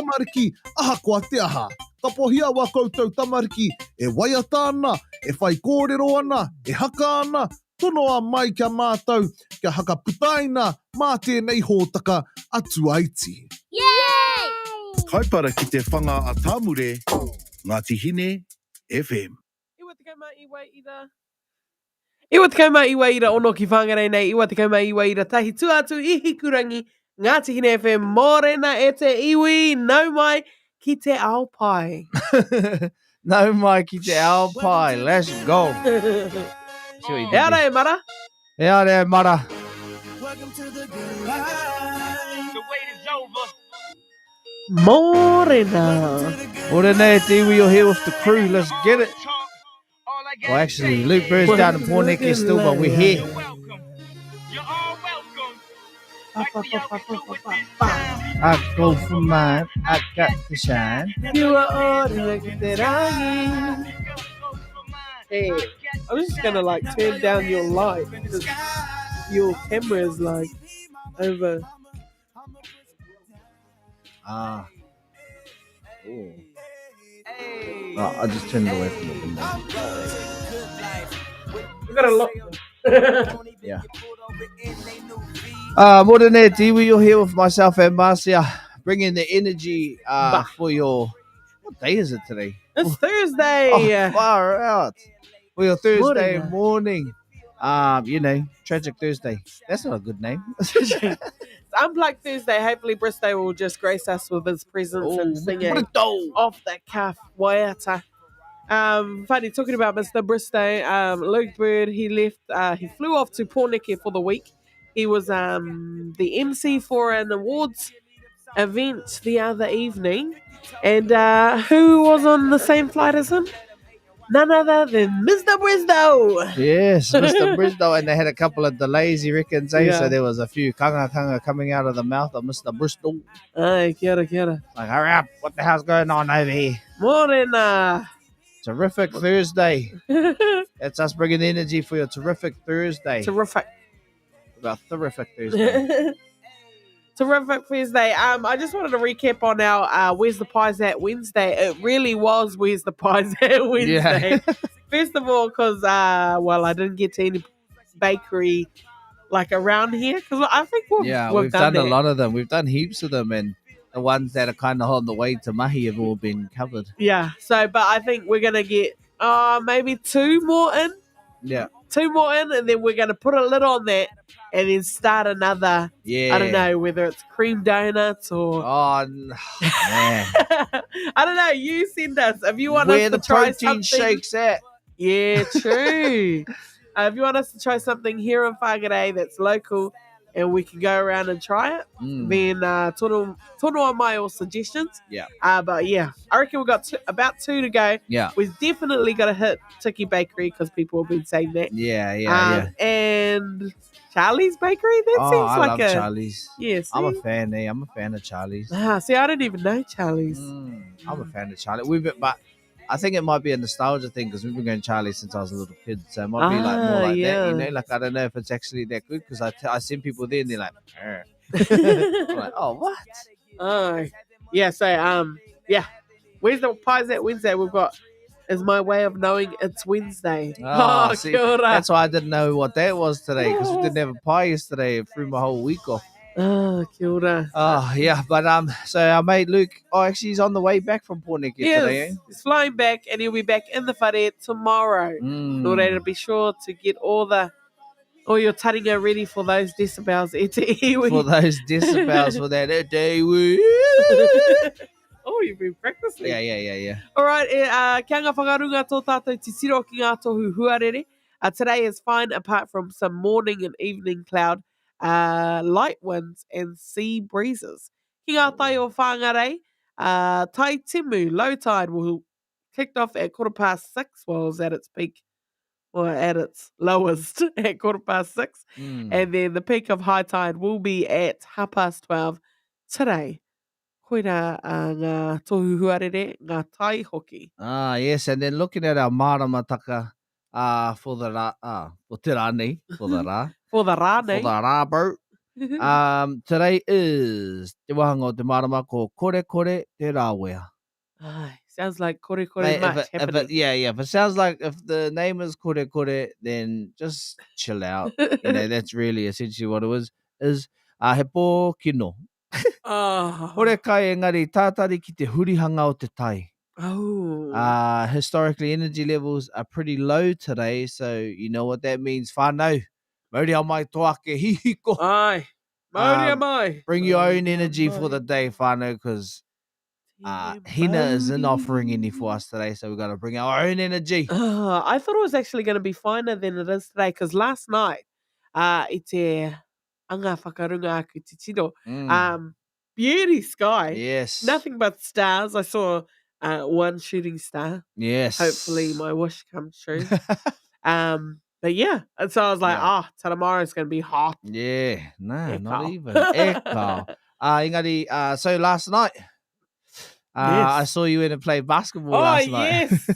tamariki ahakoa te aha. Kapohia wā koutou tamariki e waiata ana, e whaikōrero ana, e haka ana, tonoa mai ki a mātou kia hakaputaina mā tēnei hōtaka a Tuaiti. Yay! Kaipara ki te whanga a Tāmure, Ngāti Hine FM. 99 ira. 99 ira ono ki Whangarei nei, 99 ira tahi tua atu i Hikurangi, Ngāti Hine FM, mōrena e te iwi, nau mai ki te ao pai. nau mai ki te ao pai, let's go. E ara e mara. E ara e mara. The wait is over. Mōrena. Mōrena e te iwi, you're here with the crew, let's get it. Well, actually, Luke Bird's down in Pōneke still, but we're here. I go for mine, I got to shine. You are all ki te rangi. Hey, I'm just gonna like turn down your light because your camera is like over. Ah. Ooh. Oh, I just turned it away from the window. We've got a lot. yeah. Uh, Morena Tiwi, you're here with myself and Marcia, bringing the energy uh, for your. What day is it today? It's Thursday. Oh, far out. For your Thursday Morena. morning. Um, you know, Tragic Thursday. That's not a good name. Unplugged Thursday. Hopefully, Bristow will just grace us with his presence oh, and singing off the cuff. Waiata. Um, funny talking about Mr. Bristow. Um, Luke Bird. He left. Uh, he flew off to Pōneke for the week. He was um, the MC for an awards event the other evening, and uh, who was on the same flight as him? None other than Mr. Bristow. Yes, Mr. Bristow. And they had a couple of delays, he reckons, eh? Yeah. So there was a few kanga kanga coming out of the mouth of Mr. Bristow. Ay, kia ora, kia ora. Like, hurry up, what the hell's going on over here? Morena. Terrific Thursday. That's us bringing the energy for your terrific Thursday. Terrific. About terrific Thursday. Terrific Thursday. Um, I just wanted to recap on our uh, Where's the Pies at Wednesday. It really was Where's the Pies at Wednesday. Yeah. First of all, because, uh, well, I didn't get to any bakery like around here because I think we've, yeah, we've, we've done, done, a lot of them. We've done heaps of them, and the ones that are kind of on the way to Mahi have all been covered. Yeah. So, but I think we're going to get uh, maybe two more in. Yeah. Two more in, and then we're going to put a lid on that and then start another. Yeah. I don't know whether it's cream donuts or. Oh, man. I don't know. You send us if you want Where us the to try protein something. shakes at. Yeah, true. uh, if you want us to try something here in Whangarei that's local and we can go around and try it, mm. then uh, tono, tono mai or suggestions. Yeah. Uh, but yeah, I reckon we've got two, about two to go. Yeah. We've definitely got to hit Tiki Bakery because people have been saying that. Yeah, yeah, um, yeah. And Charlie's Bakery? That oh, seems I like love a. Charlie's. Yeah, see? I'm a fan, eh? I'm a fan of Charlie's. Ah, see, I didn't even know Charlie's. Mm, I'm a fan of Charlie. We've been, but I think it might be a nostalgia thing because we've been going Charlie since I was a little kid, so it might be like more Ah, like that, yeah. you know. Like I don't know if it's actually that good because I, t- I seen people there and they're like, "Err." I'm like, oh what? Oh, yeah. So, um, yeah. Where's the pies at Wednesday? We've got is my way of knowing it's Wednesday. Ah, oh, see, kia ora. That's why I didn't know what that was today because we didn't have a pie yesterday. It threw my whole week off. Oh, kia ora. Oh yeah, but um, so our mate Luke, oh actually he's on the way back from Pōneke Yes, today. Eh? he's flying back and he'll be back in the whare tomorrow. Mm. Nō reira, be sure to get all the all your taringa ready for those decibels e te iwi. For those decibels for that e te iwi. oh, you've been practicing. Yeah, yeah, yeah, yeah. All right, e, uh, kia ngā whakarunga tō tātou titiro ki ngā tohu huarere. Uh, today is fine apart from some morning and evening cloud, uh, light winds and sea breezes. Ki ngā tai o Whangarei, uh, tai timu, low tide will kicked off at 6:15, well, it was at its peak, or at its lowest at 6:15. Mm. And then the peak of high tide will be at 12:30 today. Koira uh, ngā tohu huarere, ngā tai hoki. Ah, yes, and then looking at our maramataka uh, for the ra, uh, for te rā nei, for the rā, For the rā for nei. the rā, bro. Um, today is te wahanga o te marama ko Kore Kore Te Rawea. Ai, sounds like kore kore Mate, much if it, if happening. it, yeah, yeah. If it sounds like if the name is Kore Kore, then just chill out. You know, that's really essentially what it was. Is uh, he pō kino. oh. Hore kai engari tātari ki te hurihanga o te tai. Oh. Historically, energy levels are pretty low today, so you know what that means. Whānau, mauri au mai tō ake hihiko. Ai. Mauri mai. Bring your own Mauri energy for mai. the day, whānau, because Tine Hina isn't offering any mauri. for us today, so we've got to bring our own energy. Oh, I thought it was actually going to be finer than it is today because last night, i te anga whakarunga aku titiro, beauty sky. Yes. Nothing but stars. I saw one shooting star. Yes. Hopefully my wish comes true. But yeah, and so I was like, Yeah. tomorrow's going to be hot. Yeah, nah, E not kao. even. E kao. Engari, so last night, I Yes. saw you in and play basketball Oh, last night. yes.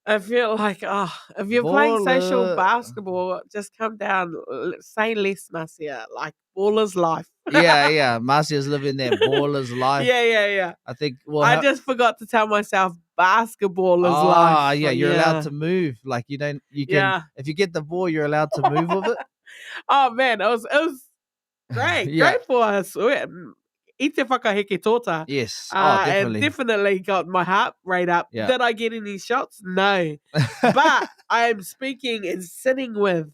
I feel like, if you're playing social Baller. basketball, just come down, say less, Marcia. Like, baller's life. Yeah, yeah. Marcia's living that baller's life. Yeah, yeah, yeah. I think, well, I how just forgot to tell myself basketballer's life. yeah, you're allowed Yeah. to move. Like, you don't, you can, Yeah. if you get the ball, you're allowed to move with it. Oh, man, it was great. Yeah. Great for us. I te whakaheke tōta. Yes. Oh, And definitely. definitely got my heart rate up. Yeah. Did I get any shots? No. But I am speaking and sitting with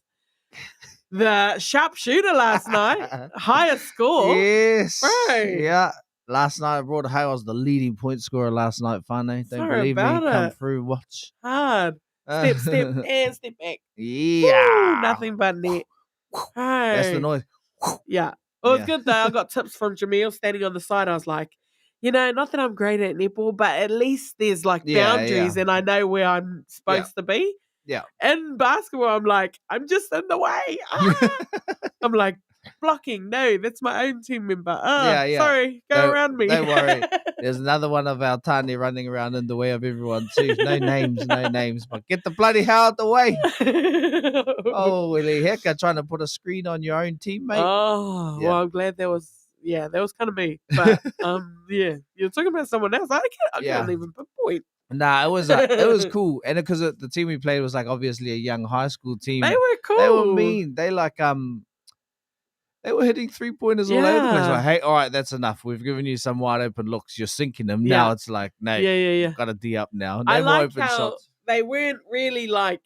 the sharpshooter last night. Highest score. Yes. Bro. Yeah. Last night I brought home. I was the leading point scorer last night, whānau. Don't Sorry believe me. about Come it. through, watch. Hard. Step, step, and step back. Yeah. Woo, nothing but net. That's the Hey. noise. Yeah. It was Yeah. good though. I got tips from Jamil standing on the side. I was like, you know, not that I'm great at netball, but at least there's like Yeah, boundaries yeah. and I know where I'm supposed to be. Yeah. In basketball, I'm like, I'm just in the way. I'm like, blocking. No, that's my own team member. Yeah, yeah. Sorry, go Don't around me. don't worry. There's another one of our tani running around in the way of everyone too. No names, no names, but get the bloody hell out the way. Oh, Willie Hecka trying to put a screen on your own teammate. Oh, Yeah. well, I'm glad that was, yeah, that was kind of me. But yeah, you're talking about someone else. I Yeah. can't even pinpoint. Nah, it was cool, and because the team we played was like obviously a young high school team. They were cool. They were mean. They like they were hitting 3-pointers all over the place. Yeah. Like, hey, all right, that's enough. We've given you some wide open looks. You're sinking them. Yeah. Now it's like, no, Yeah, yeah, yeah. got to D up now. No I more like open how shots. they weren't really like,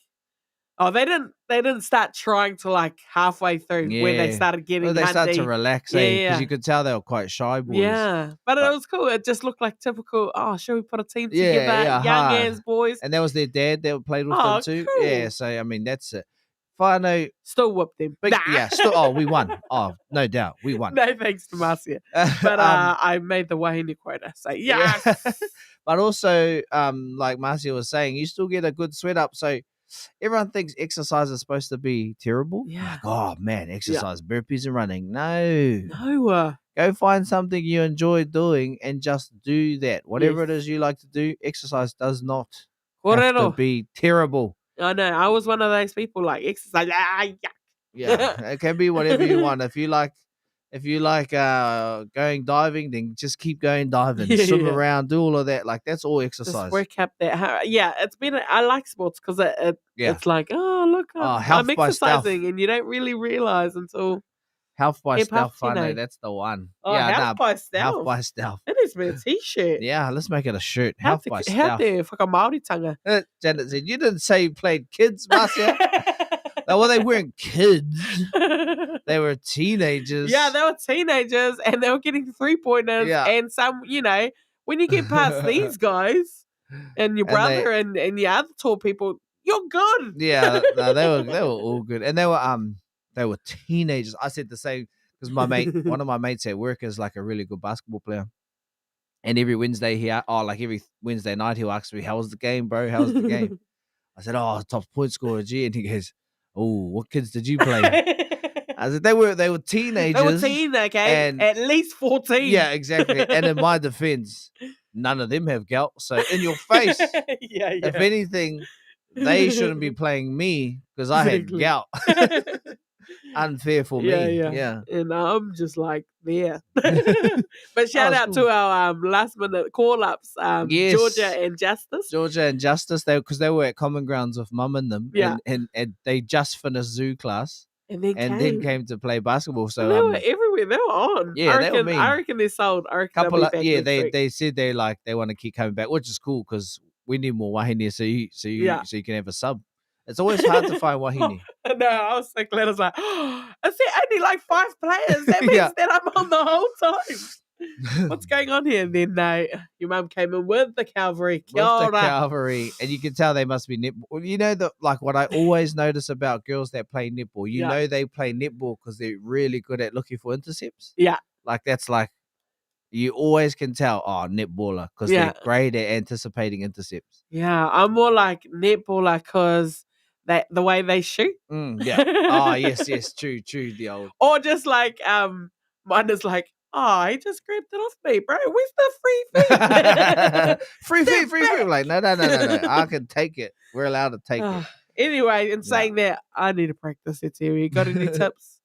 oh, they didn't start trying to like halfway through when they Yeah. started getting Well, they started to handy. relax, Yeah, eh? Because yeah. you could tell they were quite shy boys. Yeah, but, But- it was cool. It just looked like typical. Oh, shall we put a team Yeah, together? yeah, Young hard. as boys. And that was their dad that played with Oh, them too. Yeah, cool. so I mean that's it. Whānau, Still whooped them. big, Nah. yeah, still, oh, we won. Oh, no doubt, we won. No thanks to Marcia. But I made the Wahine quota. So Yeah. yes. But also, like Marcia was saying, you still get a good sweat up. So everyone thinks exercise is supposed to be terrible. Yeah. Like, oh man, exercise, burpees and running. No. No. Go find something you enjoy doing and just do that. Whatever it Yes. is you like to do, exercise does not have to Korero. be terrible. I know. I was one of those people like exercise. Ah, yeah. Yeah. It can be whatever you want. If you like going diving, then just keep going diving. Yeah, Swim yeah. around, do all of that. Like that's all Just exercise. work up that. Yeah, it's been. I like sports because Yeah. it's like, oh look, Oh, I'm health by stealth. exercising, and you don't really realize until Health by Hip stealth, hop, you whānau, know. that's the one. oh, yeah, health nah, by stealth. health by stealth. It needs to be a t-shirt. Yeah, let's make it a shirt. How Health te, by how stealth. te whakamāoritanga. Janet said, "You didn't say you played kids, Marcia." No, well, they weren't kids; they were teenagers. Yeah, they were teenagers and they were getting 3-pointers Yeah. and some, you know, when you get past these guys and your And they- brother and your other tall people, you're good. yeah, no, they were all good, and they were teenagers. I said the same because my mate, one of my mates at work, is like a really good basketball player. And every Wednesday he, every Wednesday night he'll ask me, "How was the game, bro? How was the game?" I said, "Oh, top point scorer, G." And he goes, "Oh, what kids did you play?" I said, "They were teenagers." They were teen, okay? and- At least 14. Yeah, exactly. And in my defense, none of them have gout. So in your face, yeah, yeah. if anything, they shouldn't be playing me because I had Exactly. gout. Unfair for me. Yeah, yeah. Yeah. And I'm just like there. But shout Oh, out it's to our last minute call ups, Yes. Georgia and Justice. Georgia and Justice, they because they were at Common Grounds with mum and them, Yeah. and they just finished zoo class And then and came. then came to play basketball. So And they were everywhere. They were on. yeah, I they were reckon, mean. I reckon they're sold. I reckon they'll couple be of back yeah, next they week. they said they like they want to keep coming back, which is cool because we need more wahine so you so you Yeah. so you can have a sub. It's always hard to find wahine. No, I was so glad. I was like, I see only like 5 players. That means Yeah. that I'm on the whole time. What's going on here? And then they, your mum came in with the cavalry. Kia With the ora. cavalry, and you can tell they must be netball. You know the like what I always notice about girls that play netball. You Yeah. know they play netball because they're really good at looking for intercepts. Yeah. Like that's like you always can tell. Oh, netballer, because Yeah. they're great at anticipating intercepts. Yeah, I'm more like netballer because that the way they shoot. Yeah. Oh yes, yes, true, true. The old Or just like mine is like, oh, he just grabbed it off me, bro. Where's the free feed? free Step feed, free feed. back. Like no, no, no, no, no. I can take it. We're allowed to take it. Ah, Anyway, in Yeah. saying that, I need to practice it here. You got any tips?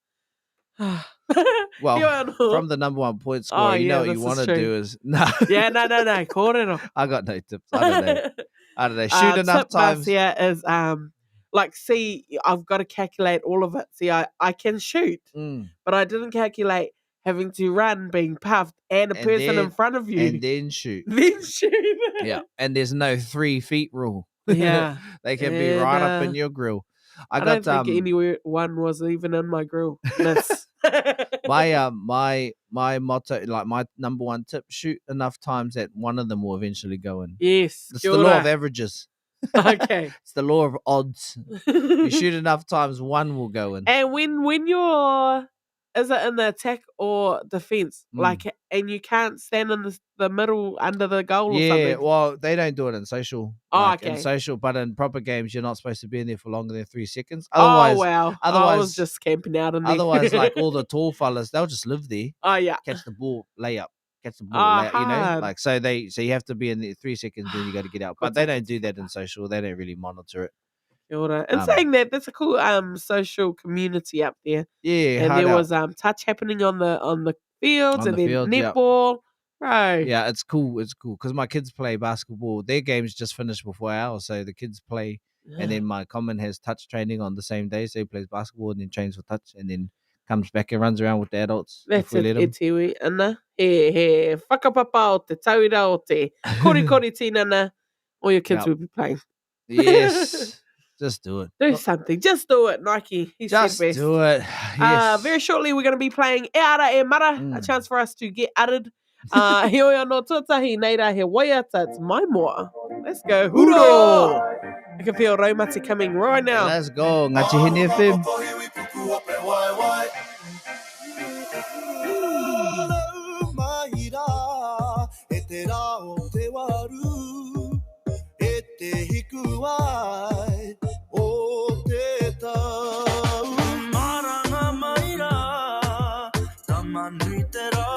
Well, Kia ora. from the number one point scorer, Oh, you yeah, know what you this is want to true. do is no. Yeah, no, no, no. Kōrero. I got no tips. I don't know. I don't know. Shoot enough Tip, times. Marcia, is like, see, I've got to calculate all of it. See, I can shoot, but I didn't calculate having to run, being puffed, and a And person in then- front of you. And then shoot. then shoot. Yeah. And there's no 3 feet rule. Yeah. They can be And, right up in your grill. I I, got don't think anyone was even in my grill. Miss. my my my motto, like my number one tip, shoot enough times that one of them will eventually go in. Yes. It's kia the law of ora. averages. Okay. It's the law of odds. You shoot enough times, one will go in. And when you're is it in the attack or defense? Like, and you can't stand in the middle under the goal or Yeah, something. well, they don't do it in social. Oh, like, In okay. social, but in proper games, you're not supposed to be in there for longer than 3 seconds. Otherwise, oh wow! I was otherwise- just camping out in there. otherwise, like all the tall fellas, they'll just live there, oh yeah, catch the ball, lay up, catch the ball, Ah, lay up, you know, hard. like so they, so you have to be in there 3 seconds, then you got to get out. But they don't do that in social. They don't really monitor it. Kia ora. And saying that, that's a cool social community up there. Yeah, And hard there out. was touch happening on the fields, On and the then field, yeah. netball. Right. Yeah, it's cool. It's cool because my kids play basketball. Their game's just finished before ours, so the kids play, and then my common has touch training on the same day, so he plays basketball and then trains for touch, and then comes back and runs around with the adults. That's if we it, let e him. te iwi, ana. He whakapapa o te tauira o te korikori tinana. All your kids Yep. will be playing. Yes, just do it. Do something. Just do it, Nike. He Just said best. do it. Yes. Very shortly, we're going to be playing E Ara E Mara, a chance for us to get added. Heoi anō tuatahi, nei rā he waiata, it's my moa. Let's go. Huro! I can feel raumati coming right now. Let's go. Ngāti Hine FM. Nau mai rā, e te rā o te waru, e te hiku ai, o te tau. Maranga mai rā, tamanui te rā,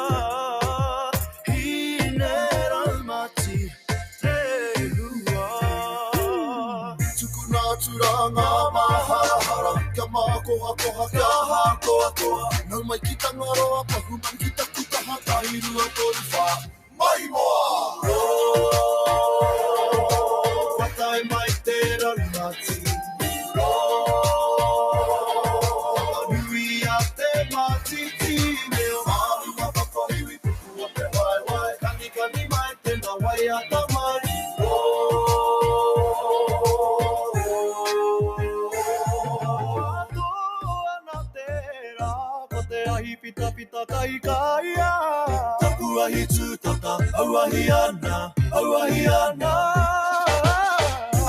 hine raumati, te hua. Tukuna tura ngā maharahara, kia mākoha koha, kia hākoa koa. Nau mai ki Tangaroa, pahu man ki taku taha, tahi rua toru whā, mai moa! Kua tae mai te raumati, Whakanui a te matiti, me o āruma whakahiwi puku o te waewae, kanikani mai tēnā waiata mai. Ana tērā, ko te ahi pita pita kai kai a. Taku ahi tūtata, auahi ana, auahi ana.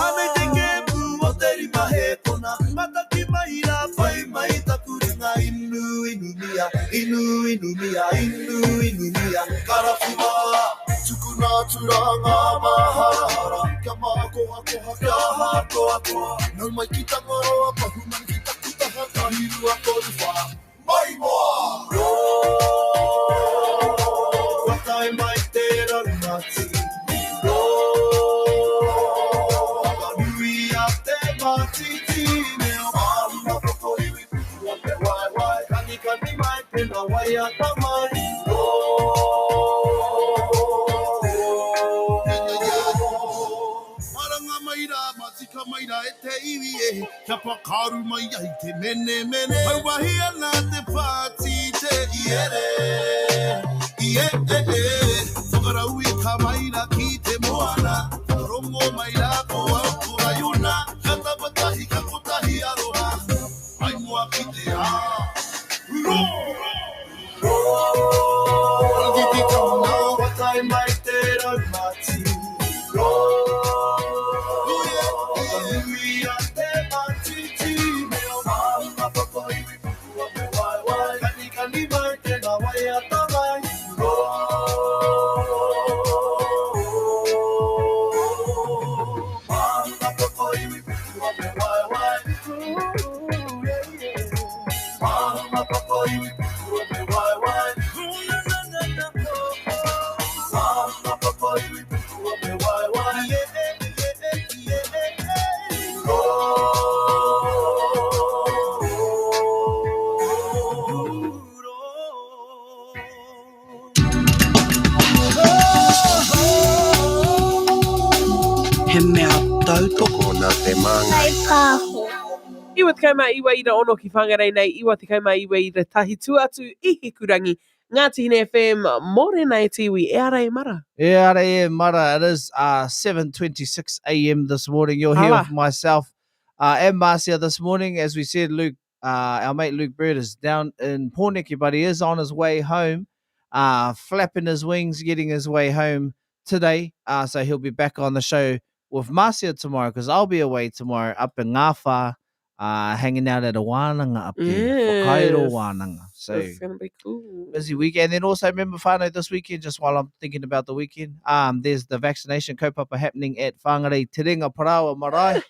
Anei te kēmu o te rima hēpona, mataki mai rā, whai mai taku ringa inu inu mia, inu inu mia, inu inu mia, karawhiwa. Tukuna tura ngā maharahara, kia mākoha koha, kia hākoa koa. Nau mai ki Tangaroa, pahu man ki taku taha, tahi rua toru whā, mai moa! Kua tae mai te raumati, Whakanui a te matiti, me o āruma pokohiwi puku o te waewae, waiata mai. Maranga mai rā, matika mai rā e te iwi e, kia pakaru mai ai te mene mene. Auahi ana te pāti te iere, ie e e. Whakarauika mai rā ki te moana, whakarongo mai rā ko au ko Raiona. Ka tapatahi ka kotahi aroha, ai mua ki te ā. Ro! Rangiti tōna, watai mai te raumati. Ro! Whakanuia te matiti, me o māhunga papa iwi pupua me waewae. Kanikani mai tēnā waiata mai. Ro! Māhunga papa iwi pupua me waewae. Māhunga papa iwi pupua me waewae. Māhunga papa iwi pupua me waewae. He mea tautoko nā te māngai. Pāho. 99.6 ki Whangarei nei, 99.1 tua atu i Hikurangi, Ngāti Hine FM, Mōrena e te iwi, e ara e mara. E ara e mara, it is 7:26 a.m. this morning. You're here Hala. with myself and Marcia this morning. As we said, Luke, our mate Luke Bird is down in Pōneke, but he is on his way home, flapping his wings, getting his way home today. So he'll be back on the show with Marcia tomorrow, because I'll be away tomorrow up in Ngāwhā, hanging out at a wānanga up there, Whakairo Yes. wānanga. So It's going to be cool. busy weekend. And then also remember, whānau, this weekend, just while I'm thinking about the weekend, there's the vaccination kaupapa happening at Whangarei Te Renga Paraoa Marae,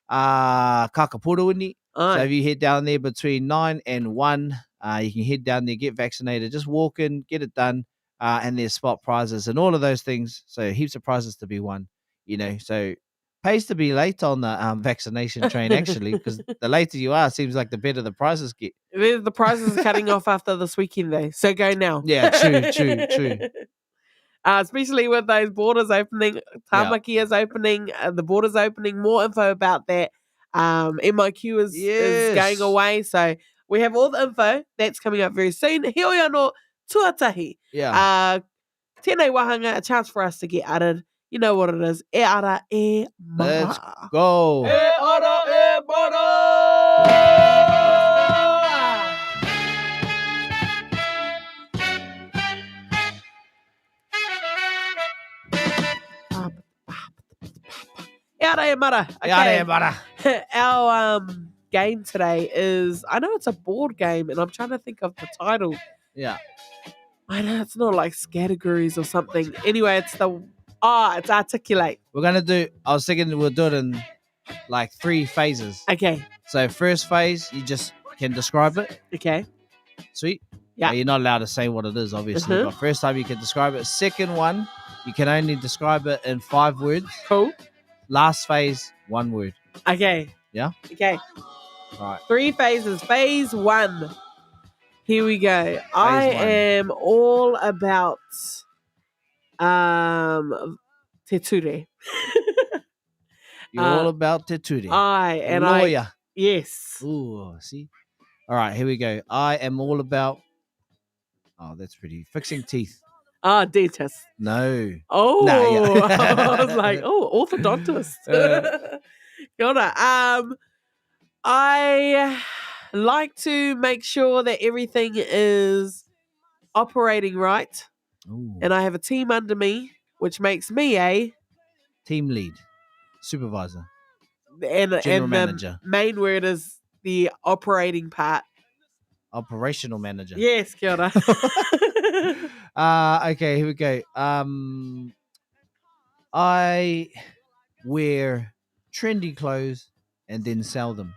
Kakapuruini. So Aye. if you head down there between 9 and 1, you can head down there, get vaccinated, just walk in, get it done. And there's spot prizes and all of those things. So heaps of prizes to be won, you know. So pays to be late on the vaccination train, actually, because the later you are, seems like the better the prizes get. The prizes are cutting off after this weekend, though. So go now. Yeah, true, true, true. Especially with those borders opening, Yeah. Tamaki is opening, the borders opening. More info about that. MIQ is Yes. going away. So we have all the info. That's coming up very soon. Heoi anō, tuatahi. Yeah. Tēnei wāhanga, a chance for us to get added. You know what it is. E ara e mara. Let's go. E ara e mara. E ara e mara. E ara e Okay. mara. Our game today is, I know it's a board game, and I'm trying to think of the title. Yeah. I know it's not like categories or something. Anyway, it's the it's articulate. We're gonna do, I was thinking we'll do it in like 3 phases. Okay. So first phase, you just can describe it. Okay. Sweet. Yeah. Now, you're not allowed to say what it is, obviously. Mhm. But first time you can describe it. Second one, you can only describe it in 5 words. Cool. Last phase, 1 word. Okay. Yeah? Okay. All right. 3 phases. Phase 1. Here we go. I one. am all about te ture. You're all about te ture. I and I Lawyer. yes. Ooh, see? All right, here we go. I am all about. Oh, that's pretty. Fixing teeth. Ah, dentist. No. Oh, Nah, yeah. I was like, oh, orthodontist. Kia ora. I like to make sure that everything is operating right, Ooh. and I have a team under me, which makes me a Team lead, supervisor, and general and the manager, main word is the operating part. operational manager. Yes, kia ora. Okay, here we go. I wear trendy clothes and then sell them.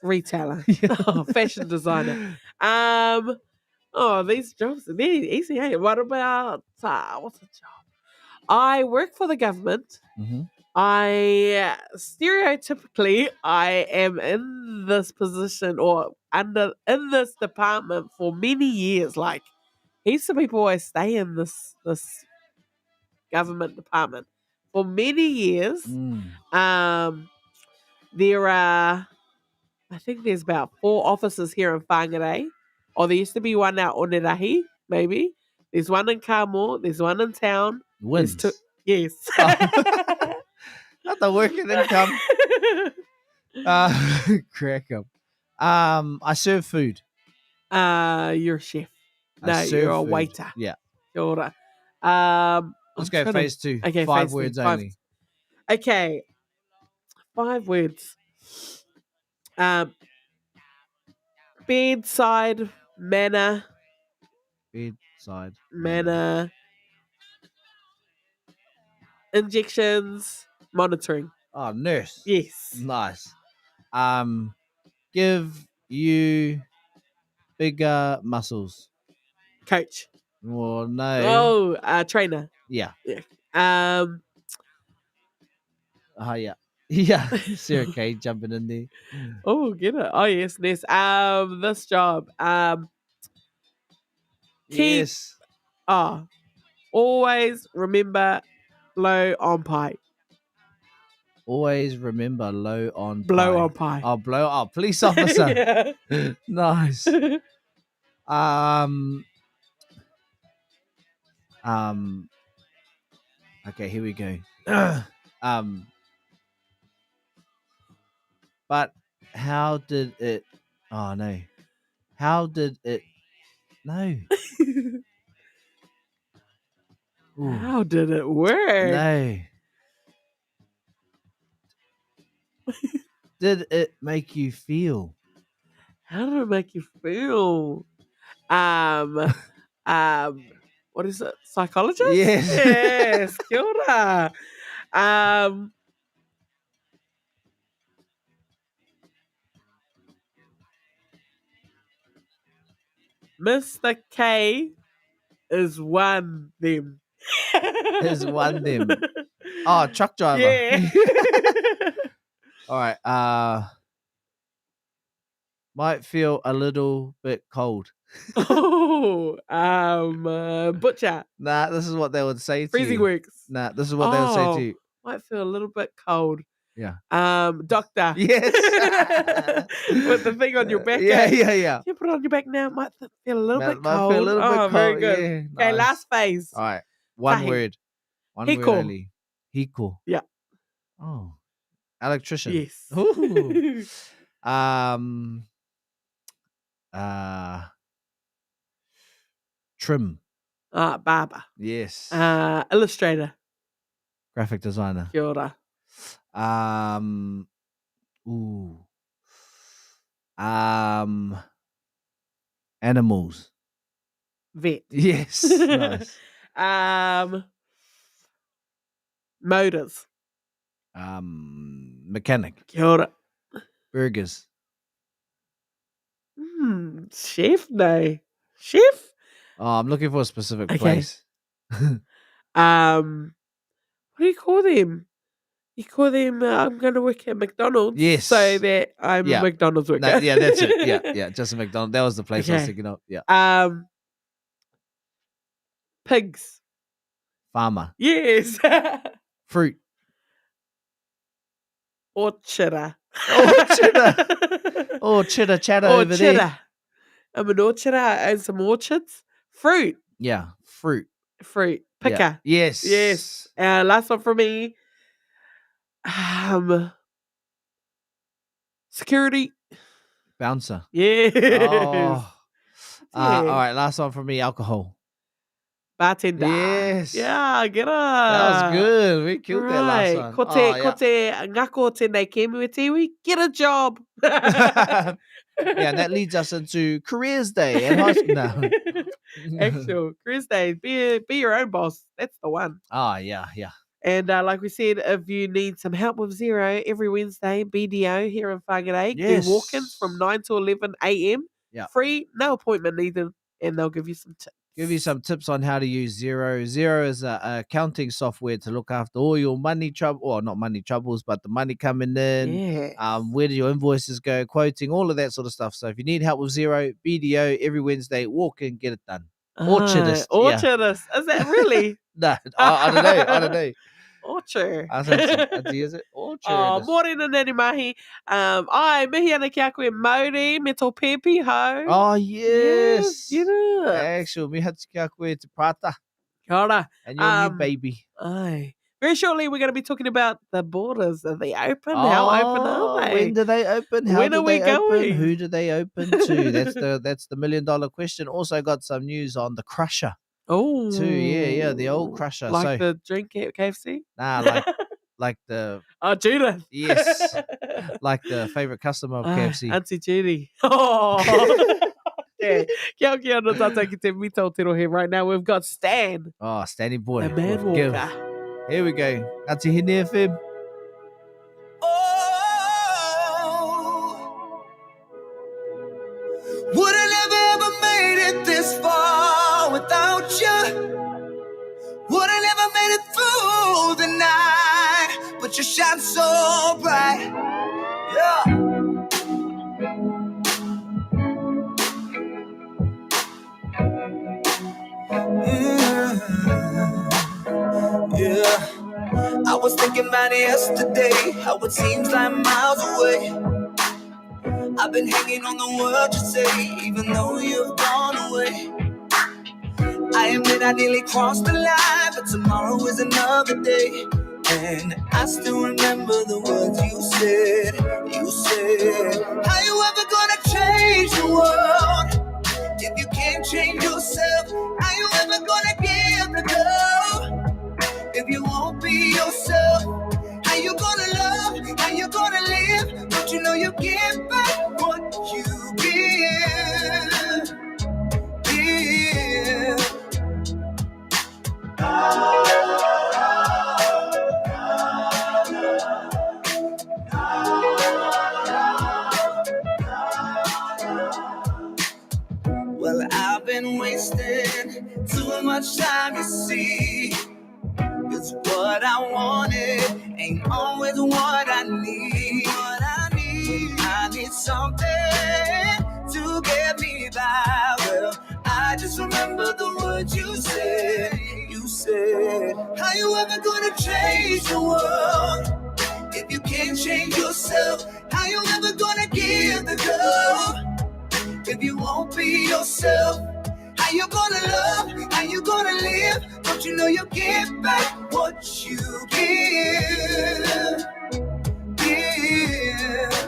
Retailer, oh, fashion designer. Oh, these jobs, they're easy. Hey, what about what's a job? I work for the government. Mhm. I stereotypically, I am in this position or under in this department for many years. Like, heaps of people always stay in this this government department for many years. Mm. There are, I think there's about 4 offices here in Whangarei. Or there used to be one out Onerahi, maybe. There's one in Kamo. There's one in town. Wins. There's 2. Yes. Oh. Not the working income. Crack up. I serve food. You're a chef. I No, serve you're a food. waiter. Yeah. Kia ora. Let's I'm go trying to phase 2. Okay, 5 phase 2. words 5. only. Okay. 5 words. Bedside manner. Bedside manner. Injections. Monitoring. Oh, nurse. Yes. Nice. Give you bigger muscles. Coach. Well, no. Oh, trainer. Yeah. Yeah. Oh, yeah. Yeah. Sarah Kay jumping in there. Oh, get it. Oh, yes, nurse. This job. Keep. Yes. Oh, always remember blow on pie. Always remember low on Blow pie. on pie. Oh, blow up. Oh, police officer. Nice. Okay, here we go. But how did it? Oh no! How did it? No. Ooh. How did it work? No. Did it make you feel? How did it make you feel? What is it? Psychologist? Yes. Yes. Kia ora. Mr. K is one them. Is one them. Oh, truck driver. Yeah. All right. Might feel a little bit cold. Oh, butcher. Nah, this is what they would say to Freezing you. works. Nah, this is what they would say to you. Might feel a little bit cold. Yeah. Doctor. Yes. With the thing on your back. Yeah, yeah, yeah. You put it on your back now. Might feel a little Might, bit might cold. feel a little bit Oh, cold. very good. Yeah, Okay, nice. last phase. All right. One Tahi. word. One word Hiko. only. Hiko. Yeah. Oh. Electrician. Yes. Ooh. Trim. Barber. Yes. Illustrator. Graphic designer. Kia ora. Ooh. Animals. Vet. Yes. Nice. Motors. Mechanic. Kia ora. Burgers. Chef, no. Chef? Oh, I'm looking for a specific Okay. place. What do you call them? You call them, I'm going to work at McDonald's. Yes. So that I'm Yeah. a McDonald's worker. No, yeah, that's it. Yeah, yeah. Just a McDonald's. That was the place I was Okay. thinking of. Yeah. Pigs. Farmer. Yes. Fruit. Orchard. Orchard. Oh, chitter chatter over there. Orchard. I'm an orchard. I own some orchards. Fruit. Yeah. Fruit. Fruit. Yeah. Picker. Yes. Yes. Last one for me. Security. Bouncer. Yes. Oh. Yeah. All right. Last one for me. Alcohol. Bartender. Yes. Yeah, get up. That was good. We killed that last one. Ko te, Oh, yeah. ko te ngako tēnei kēmu e te iwi, get a job. Yeah, and that leads us into Careers Day at high school. No. Actual Careers Day. Be your own boss. That's the one. Oh, yeah, yeah. And like we said, if you need some help with Xero, every Wednesday, BDO here in Whangarei, do walk-ins from Yes. 9 to 11 a.m. Yeah. Free, no appointment needed, and they'll give you some tips. Give you some tips on how to use Xero. Xero is a accounting software to look after all your money trouble, or not money troubles, but the money coming in. Yeah. Where do your invoices go, quoting, all of that sort of stuff. So if you need help with Xero, BDO every Wednesday, walk in, get it done. Orchardist, yeah. Orchardist. Is that really? No, I don't know. I don't know. Orchard. I said, is it Oh, orchardist? mōrena nani mahi. Ai, mihi ana ki a koe Mauri, me tō pēpi hau. Oh, yes. Yes, get it. Actual, mihi atu ki a koe te prata. Kia ora. And your new baby. Ai. Very shortly, we're going to be talking about the borders. Are they open? How open Oh, are they? When do they open? How When do are we they open? going? Who do they open to? That's the $1 million question. Also got some news on the Crusher. Oh. Too, yeah, yeah, the old Crusher. Like so, the drink at KFC? Nah, like the... Oh, Judith. Yes. Like the favourite customer of KFC. Auntie Judy. Oh. Yeah. Kia ora, kia ora, tātou ki te mita o te rohe. Right now we've got Stan. Oh, Stanley boy. The man With Give. walker. Here we go. Ngāti Hine FM. Oh, would've never ever made it this far without you. Would've never made it through the night, but you shine so bright. Yeah. Yeah. I was thinking about yesterday, how it seems like miles away. I've been hanging on the words you say, even though you've gone away. I admit I nearly crossed the line, but tomorrow is another day. And I still remember the words you said, you said. How you ever going to change the world if you can't change yourself? How you ever going to give the go if you won't be yourself? How you going to love? How you going to live? Don't you know you give back what you give? Give. Well, I've been wasting too much time, you see. It's what I wanted, ain't always what I need. What I need. When I need something to get me by, well, I just remember the words you said. You said, how you ever going to change the world if you can't change yourself? How you ever going to give the go if you won't be yourself? How you going to love? How you going to live? Don't you know you give back what you give? Give.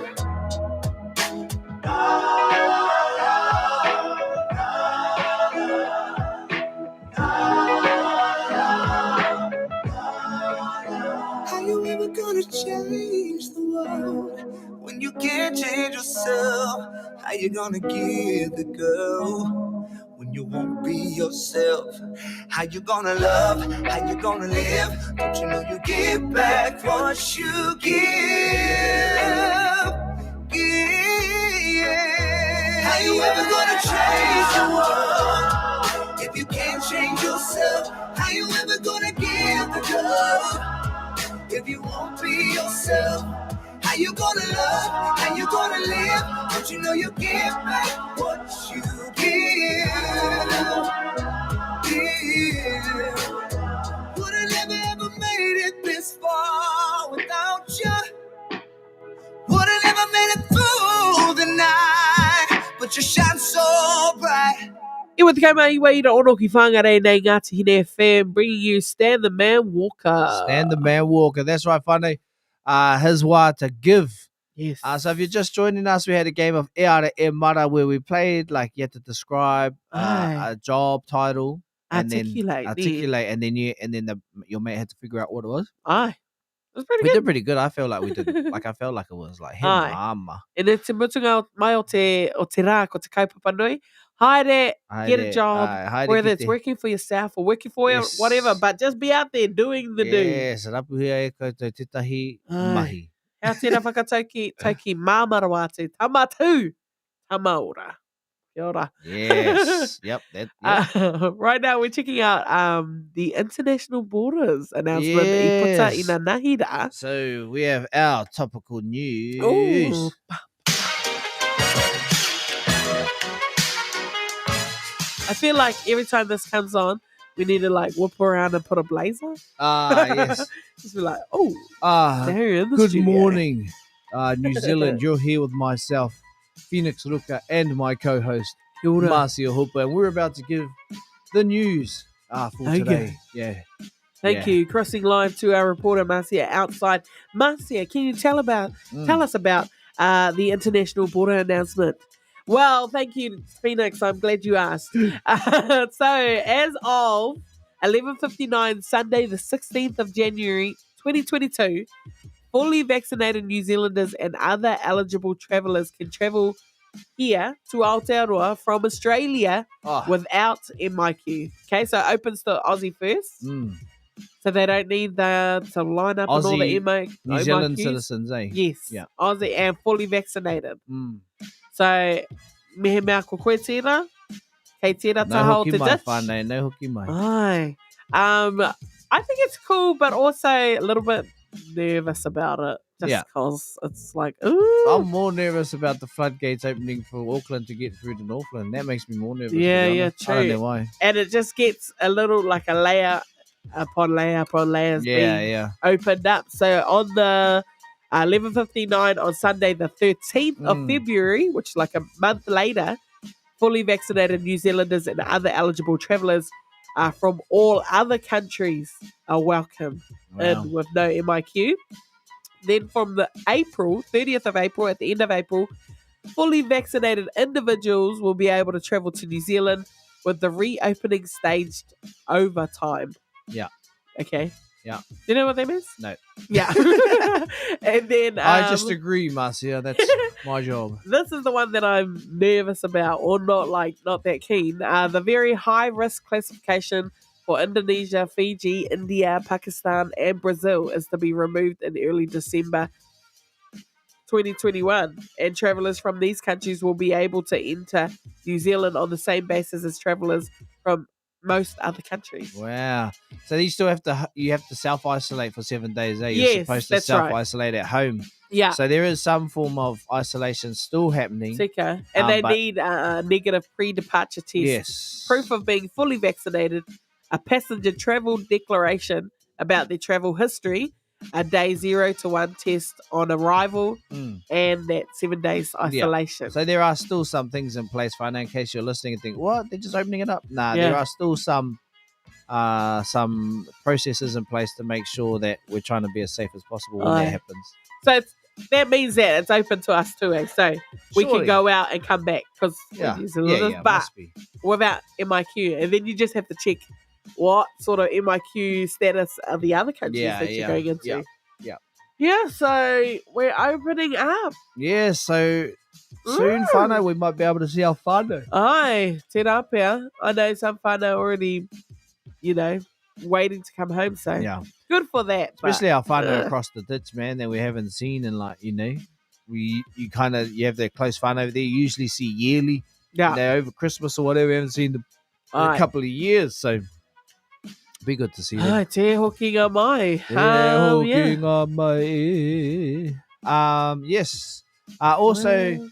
How you ever going to change the world when you can't change yourself? How you going to give the go when you won't be yourself? How you going to love? How you going to live? Don't you know you give back what you give? Give. How you ever going to change the world if you can't change yourself? How you ever going to give the go if you won't be yourself? How you going to love? How you going to live? Don't you know you give back what you give? Give. Would've never ever made it this far without you. Would've never made it through the night, but you shine so bright. E with te kaima iwa ira ono ki whangarei nei Ngāti Hine FM, bringing you Stan the Man Walker. Stan the Man Walker. That's right, whānau. His wā to give. Yes. So if you're just joining us, we had a game of E Ara E Mara where we played, you had to describe Aye. a job title. And then Articulate, yeah. articulate, and then your mate had to figure out what it was. Aye. It was pretty We good. did pretty good. I felt like we did. I felt like it was like, hey, Aye. mama. And it's te mutunga mai o te, o te rā, ko te kaupapa nui. Haere, get a Haere, job, aye, haere whether ki it's te working for yourself or working for you, whatever, Yes. but just be out there doing the do. Yes, rapuhia e koutou tētahi Aye. mahi. Hea tērā whakatauki, tauki māmarawa atu, tama tū, tama ora. Kia ora. Yes. Yep. That, yep. Right now, we're checking out the international borders announcement. I puta Yes. ina nahira. So we have our topical news. Ooh. I feel like every time this comes on, we need to like whip around and put a blazer. Ah, yes. Just be like, oh, Ah, they're in the good studio. morning, New Zealand. You're here with myself, Phoenix Ruka, and my co-host, Kia ora. Marcia Hooper, and we're about to give the news for Okay. today. Yeah. Thank Yeah. you. Crossing live to our reporter Marcia outside. Marcia, can you tell about tell us about the international border announcement? Well, thank you, Phoenix. I'm glad you asked. So, as of 11:59 Sunday, the 16th of January, 2022, fully vaccinated New Zealanders and other eligible travellers can travel here to Aotearoa from Australia Ah. without MIQ. Okay, so it opens to Aussie first. So they don't need the to line up and all the Aussie, MI, New Zealand MIQs. citizens, eh? Yes. Yeah. Aussie and fully vaccinated. So mehe mea ko koe tērā, kei tērā No taha o hoki te mai, ditch. whānau, no hoki mai. Ai. I think it's cool, but also a little bit nervous about it. Just Yeah. because it's like, ooh. I'm more nervous about the floodgates opening for Auckland to get through to Northland. That makes me more nervous. to be Yeah, yeah, honest. I don't true. know why. And it just gets a little like a layer upon layer upon layers Yeah, being yeah. opened up. So on the 11:59 on Sunday, the 13th of February, which is like a month later, fully vaccinated New Zealanders and other eligible travellers from all other countries are welcome Wow. in with no MIQ. Then from the April, 30th of April, at the end of April, fully vaccinated individuals will be able to travel to New Zealand with the reopening staged over time. Yeah. Okay. Yeah. Do you know what that means? No. Yeah. And then I just agree, Marcia. That's my job. This is the one that I'm nervous about, or not like not that keen. The very high risk classification for Indonesia, Fiji, India, Pakistan, and Brazil is to be removed in early December 2021, and travelers from these countries will be able to enter New Zealand on the same basis as travelers from most other countries. Wow. So you still have to you have to self isolate for 7 days, eh? You're Yes, supposed to that's right. self isolate at home. Yeah. So there is some form of isolation still happening. Tika. And they but- need a negative pre-departure test. Yes. Proof of being fully vaccinated, a passenger travel declaration about their travel history, a day 0 to 1 test on arrival, and that 7 days Yeah. isolation. So there are still some things in place, Fana, in case you're listening and think, what? They're just opening it up. Nah, there Yeah. are still some processes in place to make sure that we're trying to be as safe as possible when Aye. that happens. So that means that it's open to us too, eh? So we Surely. can go out and come back because Yeah. New Yeah, Zealanders, yeah, but must be. without MIQ. And then you just have to check what sort of MIQ status are the other countries Yeah, that you're yeah, going into. yeah, yeah. Yeah, so we're opening up. Yeah, so soon, whānau, we might be able to see our whānau. Aye, tērā pea. I know some whānau already, waiting to come home. So Yeah. good for that. but, Especially our whānau across the ditch, man, that we haven't seen in like, you know, we you kind of you have that close whānau over there. You usually see yearly, Yeah. you know, over Christmas or whatever. We haven't seen them in a Aye. couple of years, so be good to see them. Ai, te hokinga mai. Te Yeah. hokinga mai. Yes. Also,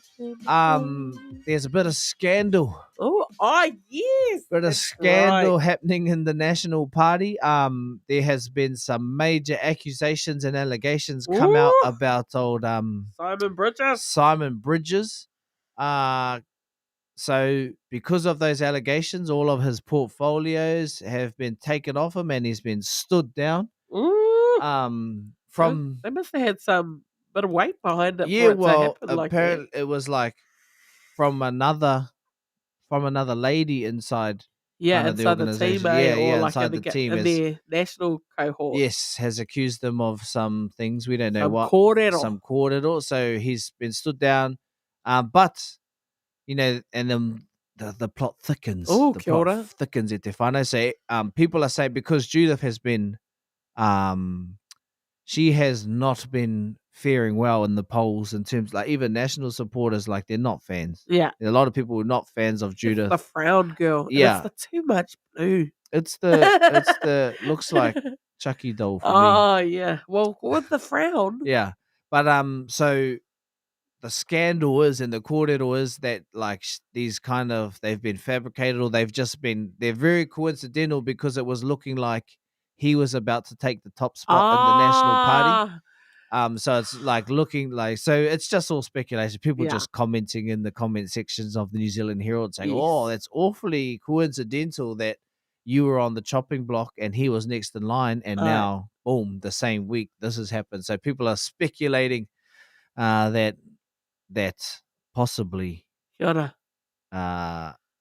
there's a bit of scandal. Oh, yes. Bit of That's scandal right. happening in the National Party. There has been some major accusations and allegations come out Ooh. about old Simon Bridges. Simon Bridges. So because of those allegations, all of his portfolios have been taken off him, and he's been stood down. Ooh. From They must have had some bit of weight behind it. yeah, for it well, to happen like that. apparently it was like from another lady inside. Yeah, kind of the inside the team, organisation. eh, Yeah, or yeah, like inside in the team in is- their national cohort. Yes, has accused them of some things we don't know Some what. kōrero. Some kōrero. So he's been stood down, but you know, and then the plot thickens. Oh, the kia plot ora. thickens at te whānau. So people are saying because Judith has been she has not been faring well in the polls in terms like even national supporters like they're not fans. Yeah. A lot of people are not fans of Judith. It's the frown girl. And Yeah. It's the too much blue. It's the it's the looks like Chucky doll for me. Oh yeah. Well, with the frown. Yeah. But so the scandal is and the kōrero is that like these kind of they've been fabricated or they've just been they're very coincidental because it was looking like he was about to take the top spot in the National Party. So it's like looking like so it's just all speculation. People Yeah. just commenting in the comment sections of the New Zealand Herald saying, "Oh, Yes. that's awfully coincidental that you were on the chopping block and he was next in line, and now boom, the same week this has happened." So people are speculating that that possibly Kia ora.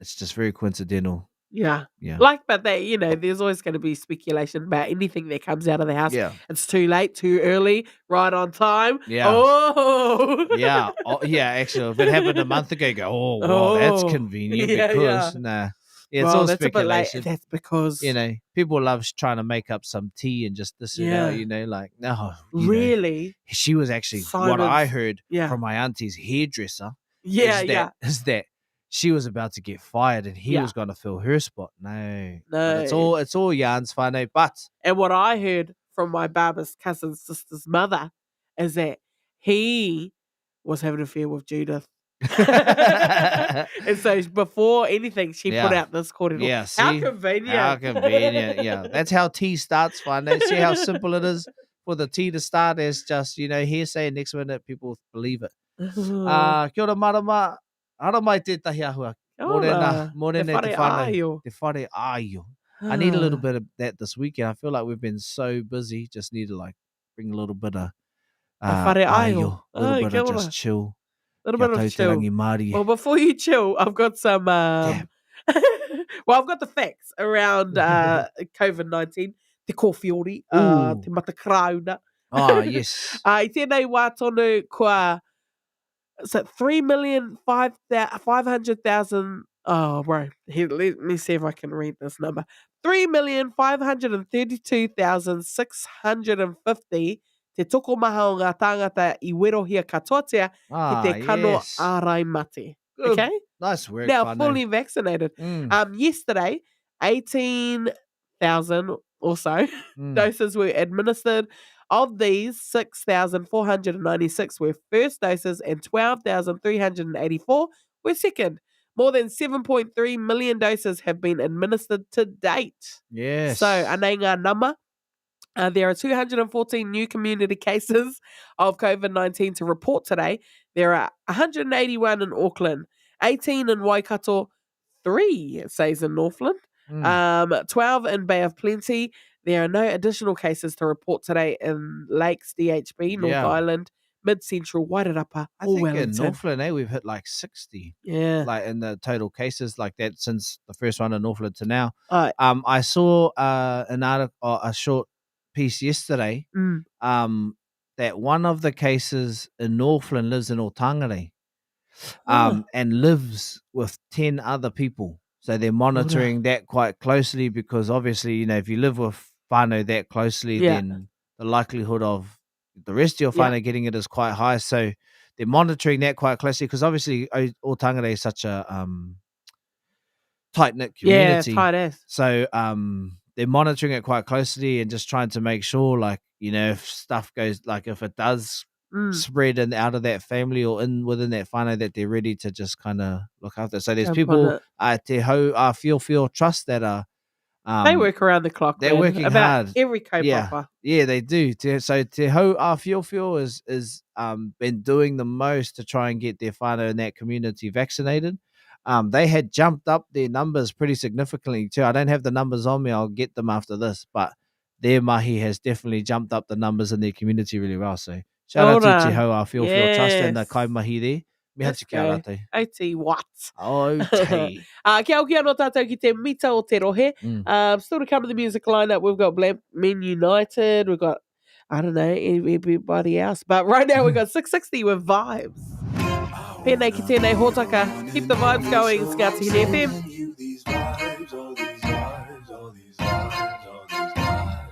it's just very coincidental. Yeah. Yeah. Like, but that, you know, there's always going to be speculation about anything that comes out of the house. Yeah. It's too late, too early, right on time. Yeah. Oh. Yeah. Oh, yeah. Actually, if it happened a month ago, you go, oh, well, that's Oh. convenient Yeah, because yeah. nah. Yeah, it's Well, all that's a bit late. speculation. That's because You know, people love trying to make up some tea and just this and Yeah. that, you know, like, no. you know, really, she was actually what I Simon's- heard yeah, from my auntie's hairdresser yeah, is yeah. that is that she was about to get fired and he Yeah. was going to fill her spot. No. But it's No. all it's all yarns, whānau, but And what I heard from my barber's cousin's sister's mother is that he was having an affair with Judith. And so before anything, she put Yeah. out this kōrero. Yeah, How see? convenient. How convenient. Yeah. That's how tea starts, whānau. See how simple it is for the tea to start as just, you know, hearsay. Next minute people believe it. Kia ora marama. Ara mai tētahi ahua. Kia Morena, ora. morena Te te whare whānau. āio. Te whare āio. I need a little bit of that this weekend. I feel like we've been so busy. Just need to like bring a little bit of whare āio. a little Ai, bit kia of ora. just chill. Little Kia bit of tau te chill. rangimārie. Well, before you chill, I've got some. Well, I've got the facts around COVID 19, te kōwhiori, Ooh. te matakarauna. Ah, yes. I tēnei wā tonu kua so 3,500,000. Oh, bro. Here, let me see if I can read this number. 3,532,650 te tokomaha o ngā tāngata i werohia katoatia Ah, ki te kano yes. ārai mate. Good. Okay? Nice work, Now, whānau. fully vaccinated. Yesterday, 18,000 or so doses were administered. Of these, 6,496 were first doses and 12,384 were second. More than 7.3 million doses have been administered to date. Yes. So, anei ngā nama. There are 214 new community cases of COVID-19 to report today. There are 181 in Auckland, 18 in Waikato, 3, it says, in Northland, 12 in Bay of Plenty. There are no additional cases to report today in Lakes, DHB, North Yeah. Island, Mid-Central, Wairarapa, I or think in Wellington. Northland, we've hit like 60. Yeah. Like in the total cases like that since the first one in Northland to now. Right. I saw an article, a short piece yesterday, that one of the cases in Northland lives in Otangere, and lives with 10 other people. So they're monitoring that quite closely because obviously, you know, if you live with whānau that closely, then the likelihood of the rest of your whānau getting it is quite high. So they're monitoring that quite closely because obviously Otangere is such a tight-knit community. Yeah, tight ass. So they're monitoring it quite closely and just trying to make sure, like, you know, if stuff goes, like if it does spread and out of that family or in within that whānau, that they're ready to just kind of look after. So there's Jump on people it. at Te Hau Whio Trust that are... They work around the clock. They're man, working about hard. Every kaupapa. Yeah, yeah, they do. So Te Hau Whio is been doing the most to try and get their whānau in that community vaccinated. They had jumped up their numbers pretty significantly too. I don't have the numbers on me. I'll get them after this, but their mahi has definitely jumped up the numbers in their community really well. So shout out to Te Ora. Hau Whio Trust and the Yes. kai mahi there. Me That's hatu kia good. rātou. OT what? OT. Kia oki anō tātou ki te mita o te rohe. Still to come in the music lineup, we've got Black Men United, we've got, I don't know, everybody else. But right now we've got 660 with Vibes. Pēnei ki tēnei hōtaka. Keep the vibes going. It's Ngāti Hine FM. These vibes, all these vibes, all these vibes, all these vibes.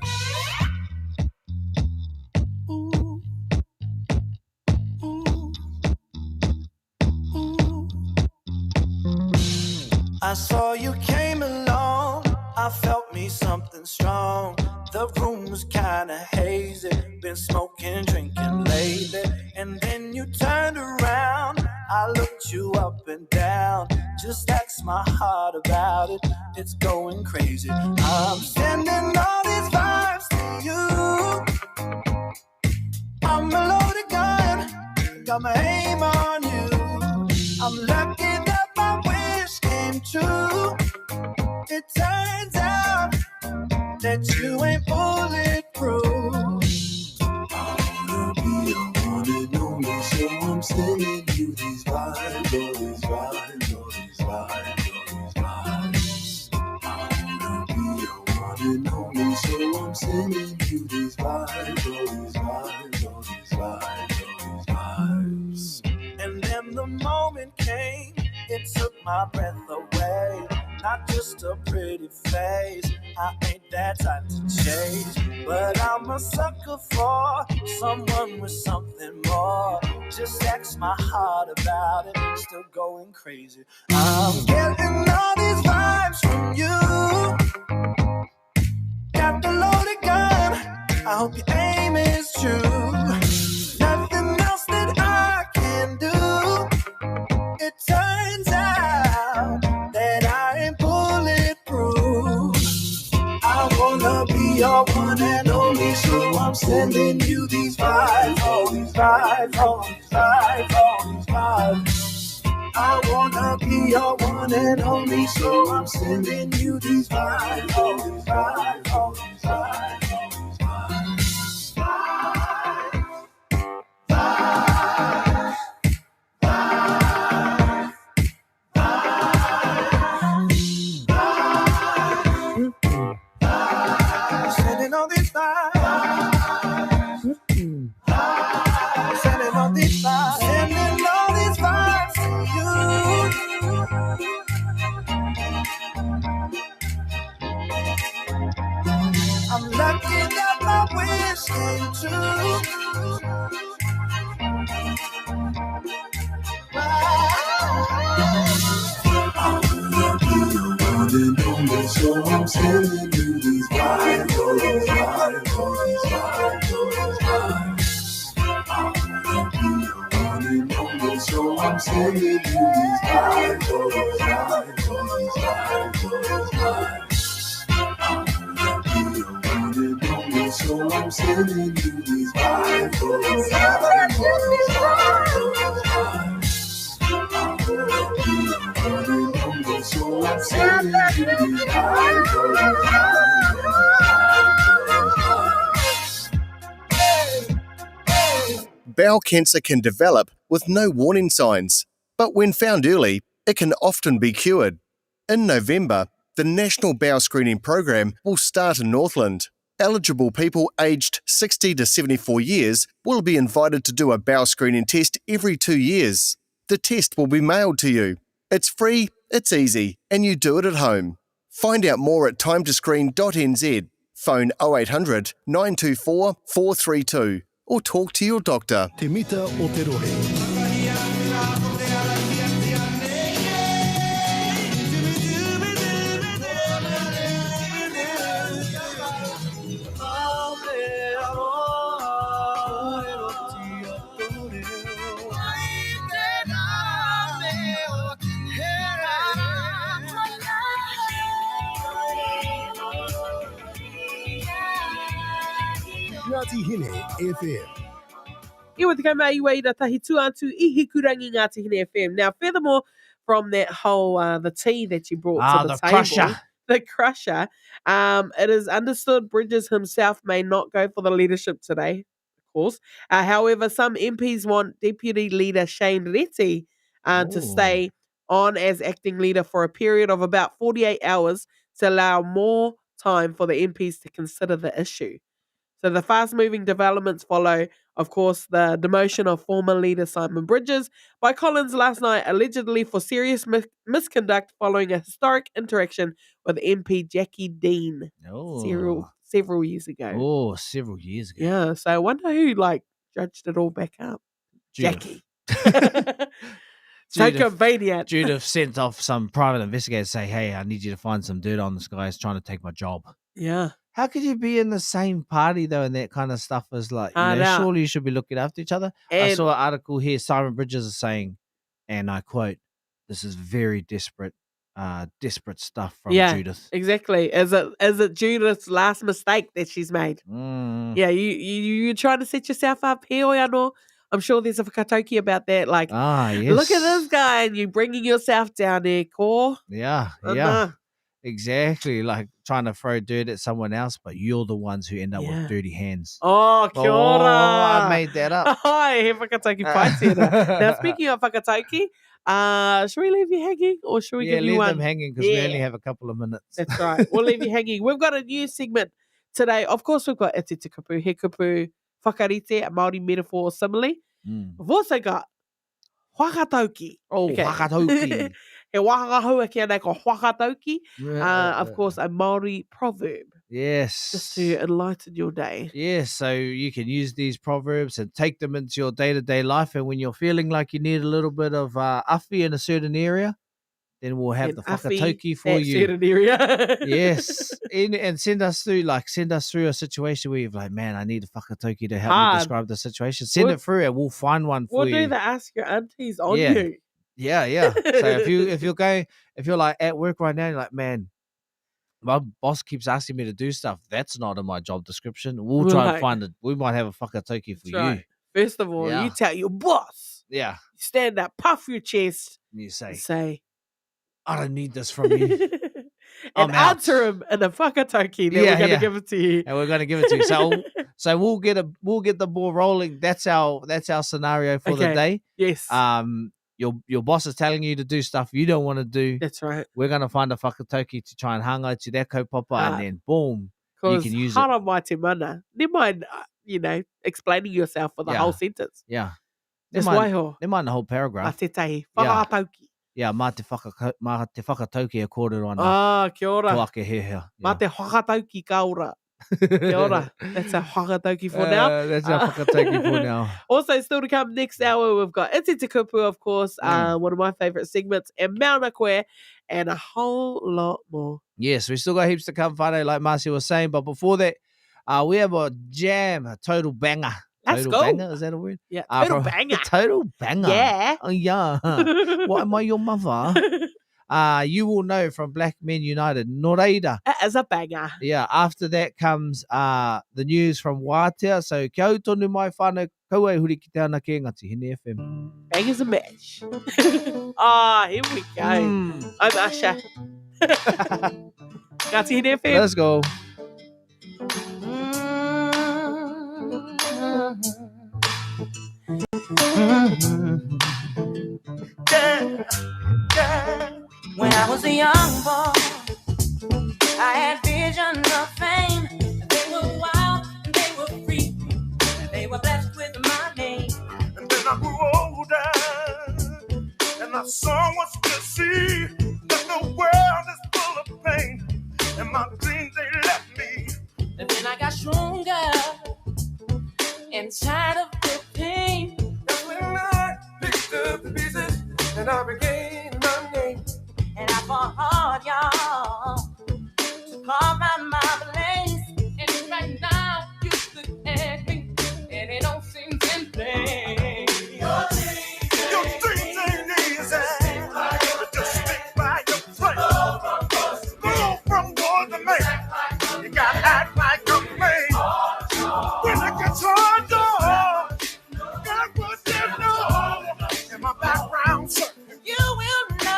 I saw you came along. I felt me something strong. The room was kinda hazy. Been smoking, drinking lately. And then you turned around. I looked you up and down. Just ask my heart about it. It's going crazy. I'm sending all these vibes to you. I'm a loaded gun. Got my aim on you. I'm lucky that my wish came true. It turns out that you ain't bulletproof. I wanna be your one and only, so I'm sending you these vibes, all these vibes, all these vibes, all these vibes. I wanna be your one and only, so I'm sending you these vibes, all these vibes, all these vibes, all these vibes. And then the moment came, it took my breath away. Not just a pretty face, I ain't that type to chase. But I'm a sucker for someone with something more. Just ask my heart about it, still going crazy. I'm getting all these vibes from you. Got the loaded gun, I hope your aim is true. Nothing else that I can do. It turns out that I ain't bulletproof. I wanna be your one and only, so I'm sending you these vibes, all these vibes, all these vibes, all these vibes. I wanna be your one and only, so I'm sending you these vibes, all these vibes, all these vibes, all these vibes. Vibes, vibes, vibes, vibes. Sending all these vibes. Sending all these vibes. Sending all these vibes to you. I'm lucky that my wish came true. I wanna be your one and only, so I'm sending you these vibes, all these vibes, all these vibes, all these vibes. I wanna be your one and only, so I'm sending you these vibes, all these vibes, all these vibes, all these vibes. I wanna be your one and only, so I'm sending you these vibes, all these vibes, all these vibes, all these vibes. I wanna be your one and only, so I'm sending you these vibes, all these vibes, all these vibes, all these vibes. Bowel cancer can develop with no warning signs, but when found early, it can often be cured. In November, the National Bowel Screening Program will start in Northland. Eligible people aged 60 to 74 years will be invited to do a bowel screening test every 2 years. The test will be mailed to you. It's free, it's easy, and you do it at home. Find out more at timetoscreen.nz. Phone 0800 924 432 or talk to your doctor. Te mita o te rohe. Ngāti Hine FM. Iwa te kaumā iwa ira tahi tū atu i Hikurangi Ngāti Hine FM. Now, furthermore, from that whole, the tea that you brought to the the table. crusher. The crusher. It is understood Bridges himself may not go for the leadership today, of course. However, some MPs want Deputy Leader Shane Reti to Ooh. stay on as acting leader for a period of about 48 hours to allow more time for the MPs to consider the issue. So the fast-moving developments follow, of course, the demotion of former leader Simon Bridges by Collins last night, allegedly for serious misconduct following a historic interaction with MP Jackie Dean Oh. several years ago. Oh, several years ago. Yeah, so I wonder who judged it all back up. Judith. Jackie. So Judith, convenient. Judith sent off some private investigator to say, "Hey, I need you to find some dirt on this guy who's trying to take my job." Yeah. How could you be in the same party though, and that kind of stuff is like, you I know, know. surely you should be looking after each other. I And saw an article here. Simon Bridges is saying, and I quote, "This is very desperate, desperate stuff from Yeah. Judith." exactly. Is it Judith's last mistake that she's made? Mm. Yeah, you're trying to set yourself up here, anō. I'm sure there's a whakatauki about that. Like, Ah, yes. look at this guy, and you bringing yourself down there, ko. Yeah, yeah, Uh-uh. exactly. Like trying to throw dirt at someone else, but you're the ones who end up Yeah. with dirty hands. Oh, kia Oh, ora. I made that up. Hi, he whakatauki pai tēnā. Now, speaking of whakatauki, should we leave you hanging or should we yeah, give you leave one? them hanging because we Yeah. only have a couple of minutes. That's right. We'll leave you hanging. We've got a new segment today. Of course, we've got Ete Te Kupu, He Kupu, Whakarite, a Māori metaphor or simile. We've also got Whakatauki. Oh, Okay. whakatauki. He wāhanga hou ake nei ko whakatauki. Of course, a Māori proverb. Yes. Just to enlighten your day. Yes, so you can use these proverbs and take them into your day to day life. And when you're feeling like you need a little bit of uffie in a certain area, then we'll have And the awhi whakatauki for that you. certain area. Yes, and send us through a situation where you're like, man, I need a whakatauki to help Hard. me describe the situation. Send We'll- it through, and we'll find one for We'll you. do the ask your aunties on Yeah. you. Yeah, yeah. So if you're going, if you're like at work right now, you're like, man, my boss keeps asking me to do stuff that's not in my job description. We'll try Right. and find it. We might have a whakatauki for That's you. right. First of all, Yeah. you tell your boss. Yeah. You stand up, puff your chest, And you say, and say, I don't need this from you. and I'm out. answer him in a whakatauki that Yeah, we're going to yeah. give it to you. And we're gonna give it to you. So so we'll get the ball rolling. That's our scenario for the Okay. day. Yes. Your boss is telling you to do stuff you don't want to do. That's right. We're gonna find a whakatauki to try and hang out to that kaupapa, and then boom, you Because can use it. hara mai te mana. Never mind, explaining yourself for the Yeah. whole sentence. Yeah. Just Never mind, waiho. never mind the whole Mā paragraph. te tahi. Yeah. Whakatauki. Yeah, mā te whakatauki e kōrero ana. Ah, kia ora. Tō ake hehea. Mā te whakatauki ka ora. Kia ora. That's our whakatauki for now. That's our whakatauki for now. Also, still to come next hour, we've got Iti Te Kupu, of course, one of my favourite segments, and Mauna Koe, and a whole lot more. Yes, we still got heaps to come, Friday, like Marcy was saying. But before that, we have a jam, a total banger. Let's total go. banger, is that a word? Yeah, total banger. Total banger. Yeah. Oh, yeah. What am I, your mother? You will know from Black Men United, Nō reira. It is a banger. Yeah, after that comes the news from Wātea. So kia au tonu mai whānau, kaua e huri ki te ana ke Ngāti Hine FM. Bangers a match. Here we go. I'm Usher. Ngāti Hine FM. Let's go. Yeah, yeah. When I was a young boy, I had vision of fame. They were wild and they were free. And they were blessed with my name. And then I grew older, and I saw what's to see. That the world is full of pain, and my dreams, they left me. And then I got stronger, inside of the pain. That's when I picked up the pieces, and I regained my name. And I fought hard, y'all, to carve out my place. And right now, you look at me, and it all seems in vain. Your dreams ain't easy, but just stick by your place. Go from boy to man. You got to act like a man. When it gets hard, dog, God will you know. In my background, sir, you will know.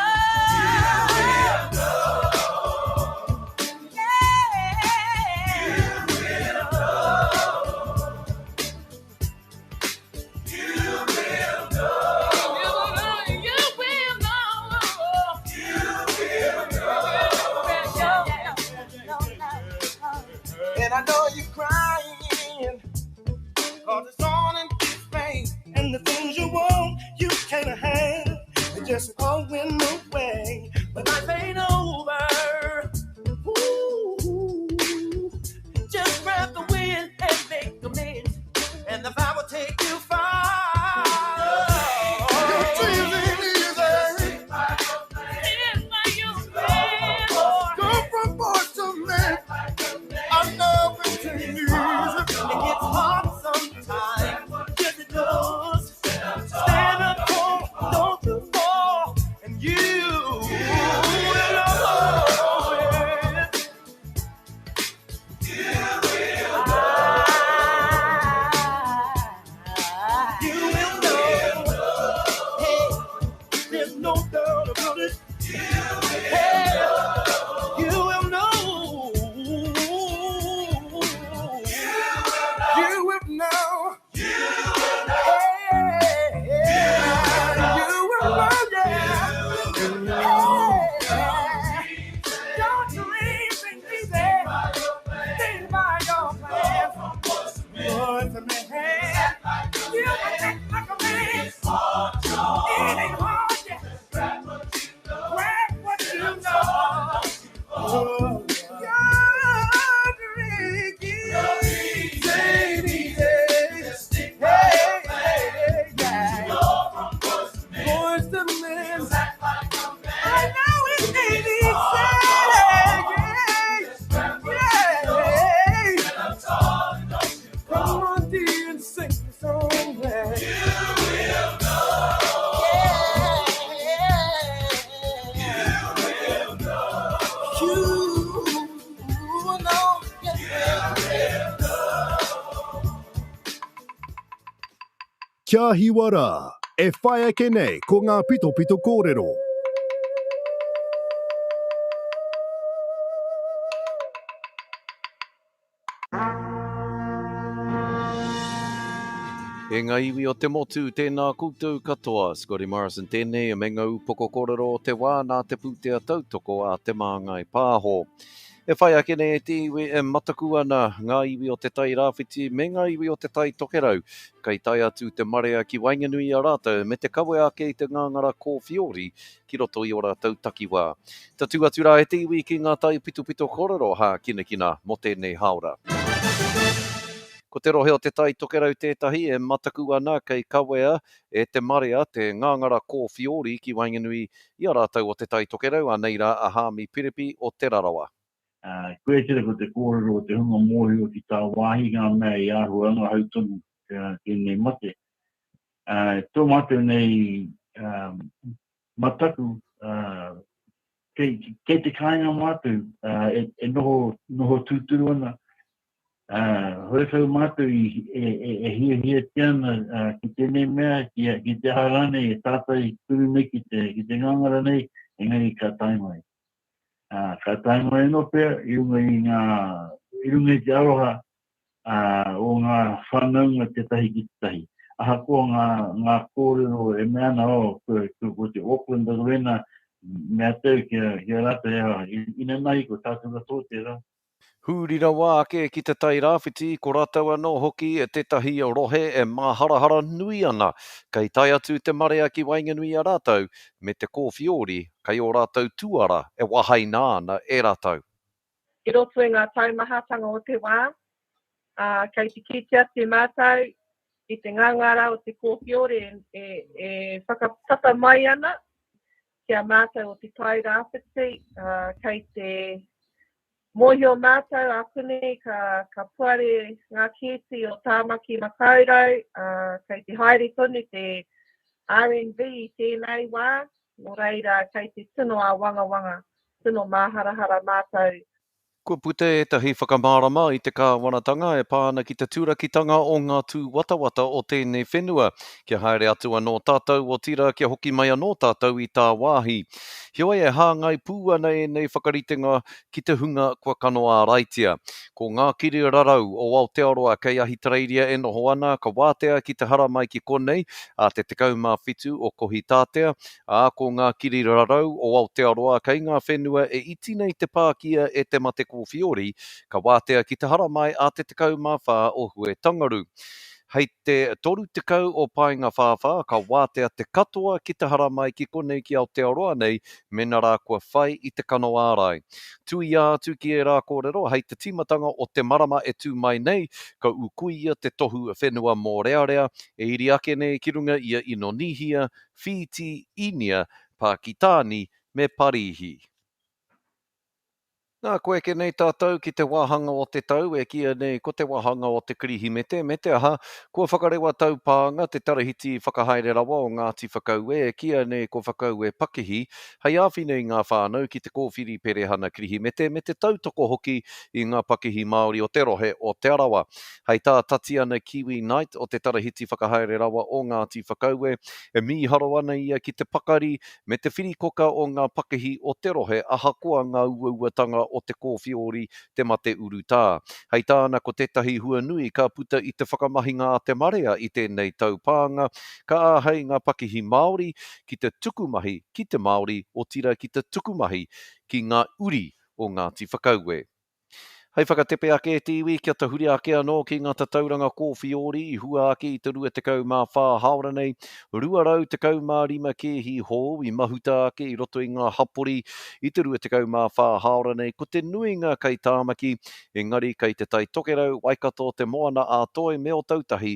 And I know you're crying, Kia hiwa rā, e whai ake nei ko ngā pitopito kōrero. E ngā iwi o te motu, tēnā koutou katoa. Scotty Morrison tēnei, me ngā upoko kōrero o te wā nā te pūtea tautoko a Te Māngai Pāho. E whai ake nei e te iwi e mataku ana ngā iwi o Te Tai Rāwhiti me ngā iwi o Te Tai Tokerau, kei tae atu te marea ki waenganui i a rātou me te kawe ake i te ngāngara kōwhiori ki roto i ō rātou takiwā. Tatū atu rā e te iwi ki ngā taipitopito kōrero hākinakina mō tēnei hāora. Ko te rohe o Te Tai Tokerau tētahi e mataku ana kei kawea e te marea te ngāngara kōwhiori ki waenganui i a rātou o Te Tai Tokerau, anei rā a Haami Piripi o Te Rarawa. Koia tērā ko te kōrero o te hunga mōhio ki tāwāhi ngā mea i āhua angahau tonu tēnei mate. Tō mātou nei mataku, kei, kei te kāinga mātou e, e noho, noho tūturu ana, horekau mātou i, e, e, e hiahiatia ana ki tēnei mea, ki, ki te aha rānei e tātai tonu nei ki te, ki te ngangara nei, engari ka tae mai. Ka tae mai anō pea i runga i ngā, i runga i te aroha ā, o ngā whanaunga tētahi ki tētahi. Ahakoa ngā, ngā kōrero e mea ana, oh, ko, ko, ko te Auckland Arena, mea tau ki a, ki a rātou, ah, inanahi ko tātou katoa tērā. Huri rawa ake ki Te Tai Rāwhiti, ko rātou anō hoki tētahi rohe e māharahara nui ana, kei tae atu te marea ki waenganui i a rātou me te kōwhiori kei ō rātou tuara e wahaina ana e rātou. I roto i ngā taumahatanga o te wā, ā, kei te kite atu mātou i te ngangara o te kōwhiori e, e whakatata mai ana ki a mātou o Te Tai Rāwhiti, ā, kei te mōhio mātou ākuni ka, ka puare ngā kēti o Tāmaki Makaurau, ā, kei te haere tonu te RNV i tēnei wā, Nō reira, kei te tino āwangawanga, tino māharahara mātou. Kua puta ētahi whakamārama i te kāwanatanga e pā ana ki te turakitanga o ngā tūwatawata o tēnei whenua, kia haere atu anō tātou, otirā kia hoki mai anō tātou i tāwāhi. Heoi, e hāngai pū ana ēnei whakaritenga ki te hunga kua kano āraitia. Ko ngā kirirarau o Aotearoa kei Ahitereiria e noho ana, ka wātea ki te haramai ki konei ā te 17 o Kohitātea, ā, ko ngā kirirarau o Aotearoa kei ngā whenua e iti nei te pākia e te mate kōwhiori, ka wātea ki te haramai ā te 14 o Huetangaru. Hei te 30 o Paengawhāwhā ka wātea te katoa ki te haramai ki konei ki Aotearoa nei mena rā kua whai i te kano ārai. Tuia atu ki ērā kōrero, hei te tīmatanga o te marama e tū mai nei, ka ūkuia te tohu whenua mōrearea e iri ake nei ki runga i a Inonīhia, Whītī, Īnia, Pākitāni me Parīhi. Nā, kua eke nei tātou ki te wāhanga o te tau e kīia nei ko te wāhanga o te Kirihimete, me te aha, kua whakarewa taupānga te Tarahiti Whakahaere Rawa o Ngāti Whakaue e kīia nei ko Whakaue Pakihi, hei āwhina i ngā whānau ki te kōwhiri perehana Kirihimete me te tautoko hoki i ngā pakihi Māori o te rohe o Te Arawa. Hei tā Tatiana Kiwi Knight o te Tarahiti Whakahaere Rawa o Ngāti Whakaue, e mīharo ana ia ki te pakari me te whirikoka o ngā pakihi o te rohe ahakoa ngā uauatanga o te kōwhiori, te mate urutā. Hei tāna ko tētahi hua nui ka puta i te whakamahinga a te marea i tēnei taupānga, ka āhei ngā pakihi Māori ki te tuku mahi ki te Māori, otirā ki te tuku mahi ki ngā uri o Ngāti Whakaue. Hei whakatepe ake e te iwi kia tahuri ake anō ki ngā tatauranga kōwhiori i hua ake i te 24 hāora nei, 215 kēhi hou i mahuta ake i roto i ngā hapori i te 24 hāora nei, ko te nuinga kei Tāmaki, engari kei Te Tai Tokerau, Waikato, Te Moana-a-Toi me Ōtautahi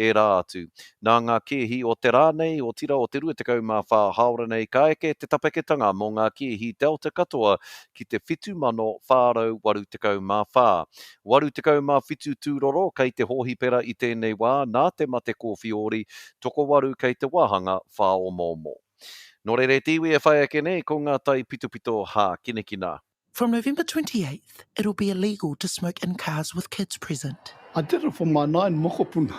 ērā atu. Nā ngā kēhi o te rā nei, otirā o te 24 hāora nei, ka eke te tapeketanga mō ngā kēhi Delta katoa ki te 7,484. 87 tūroro kei te hōhipera i tēnei wā nā te mate kōwhiori, tokowaru kei te wāhanga whāomoomo. Nō reira e te iwi e whai ake nei ko ngā taipitopito hākinakina. From November 28th, it'll be illegal to smoke in cars with kids present. I did it for my nine mokopuna.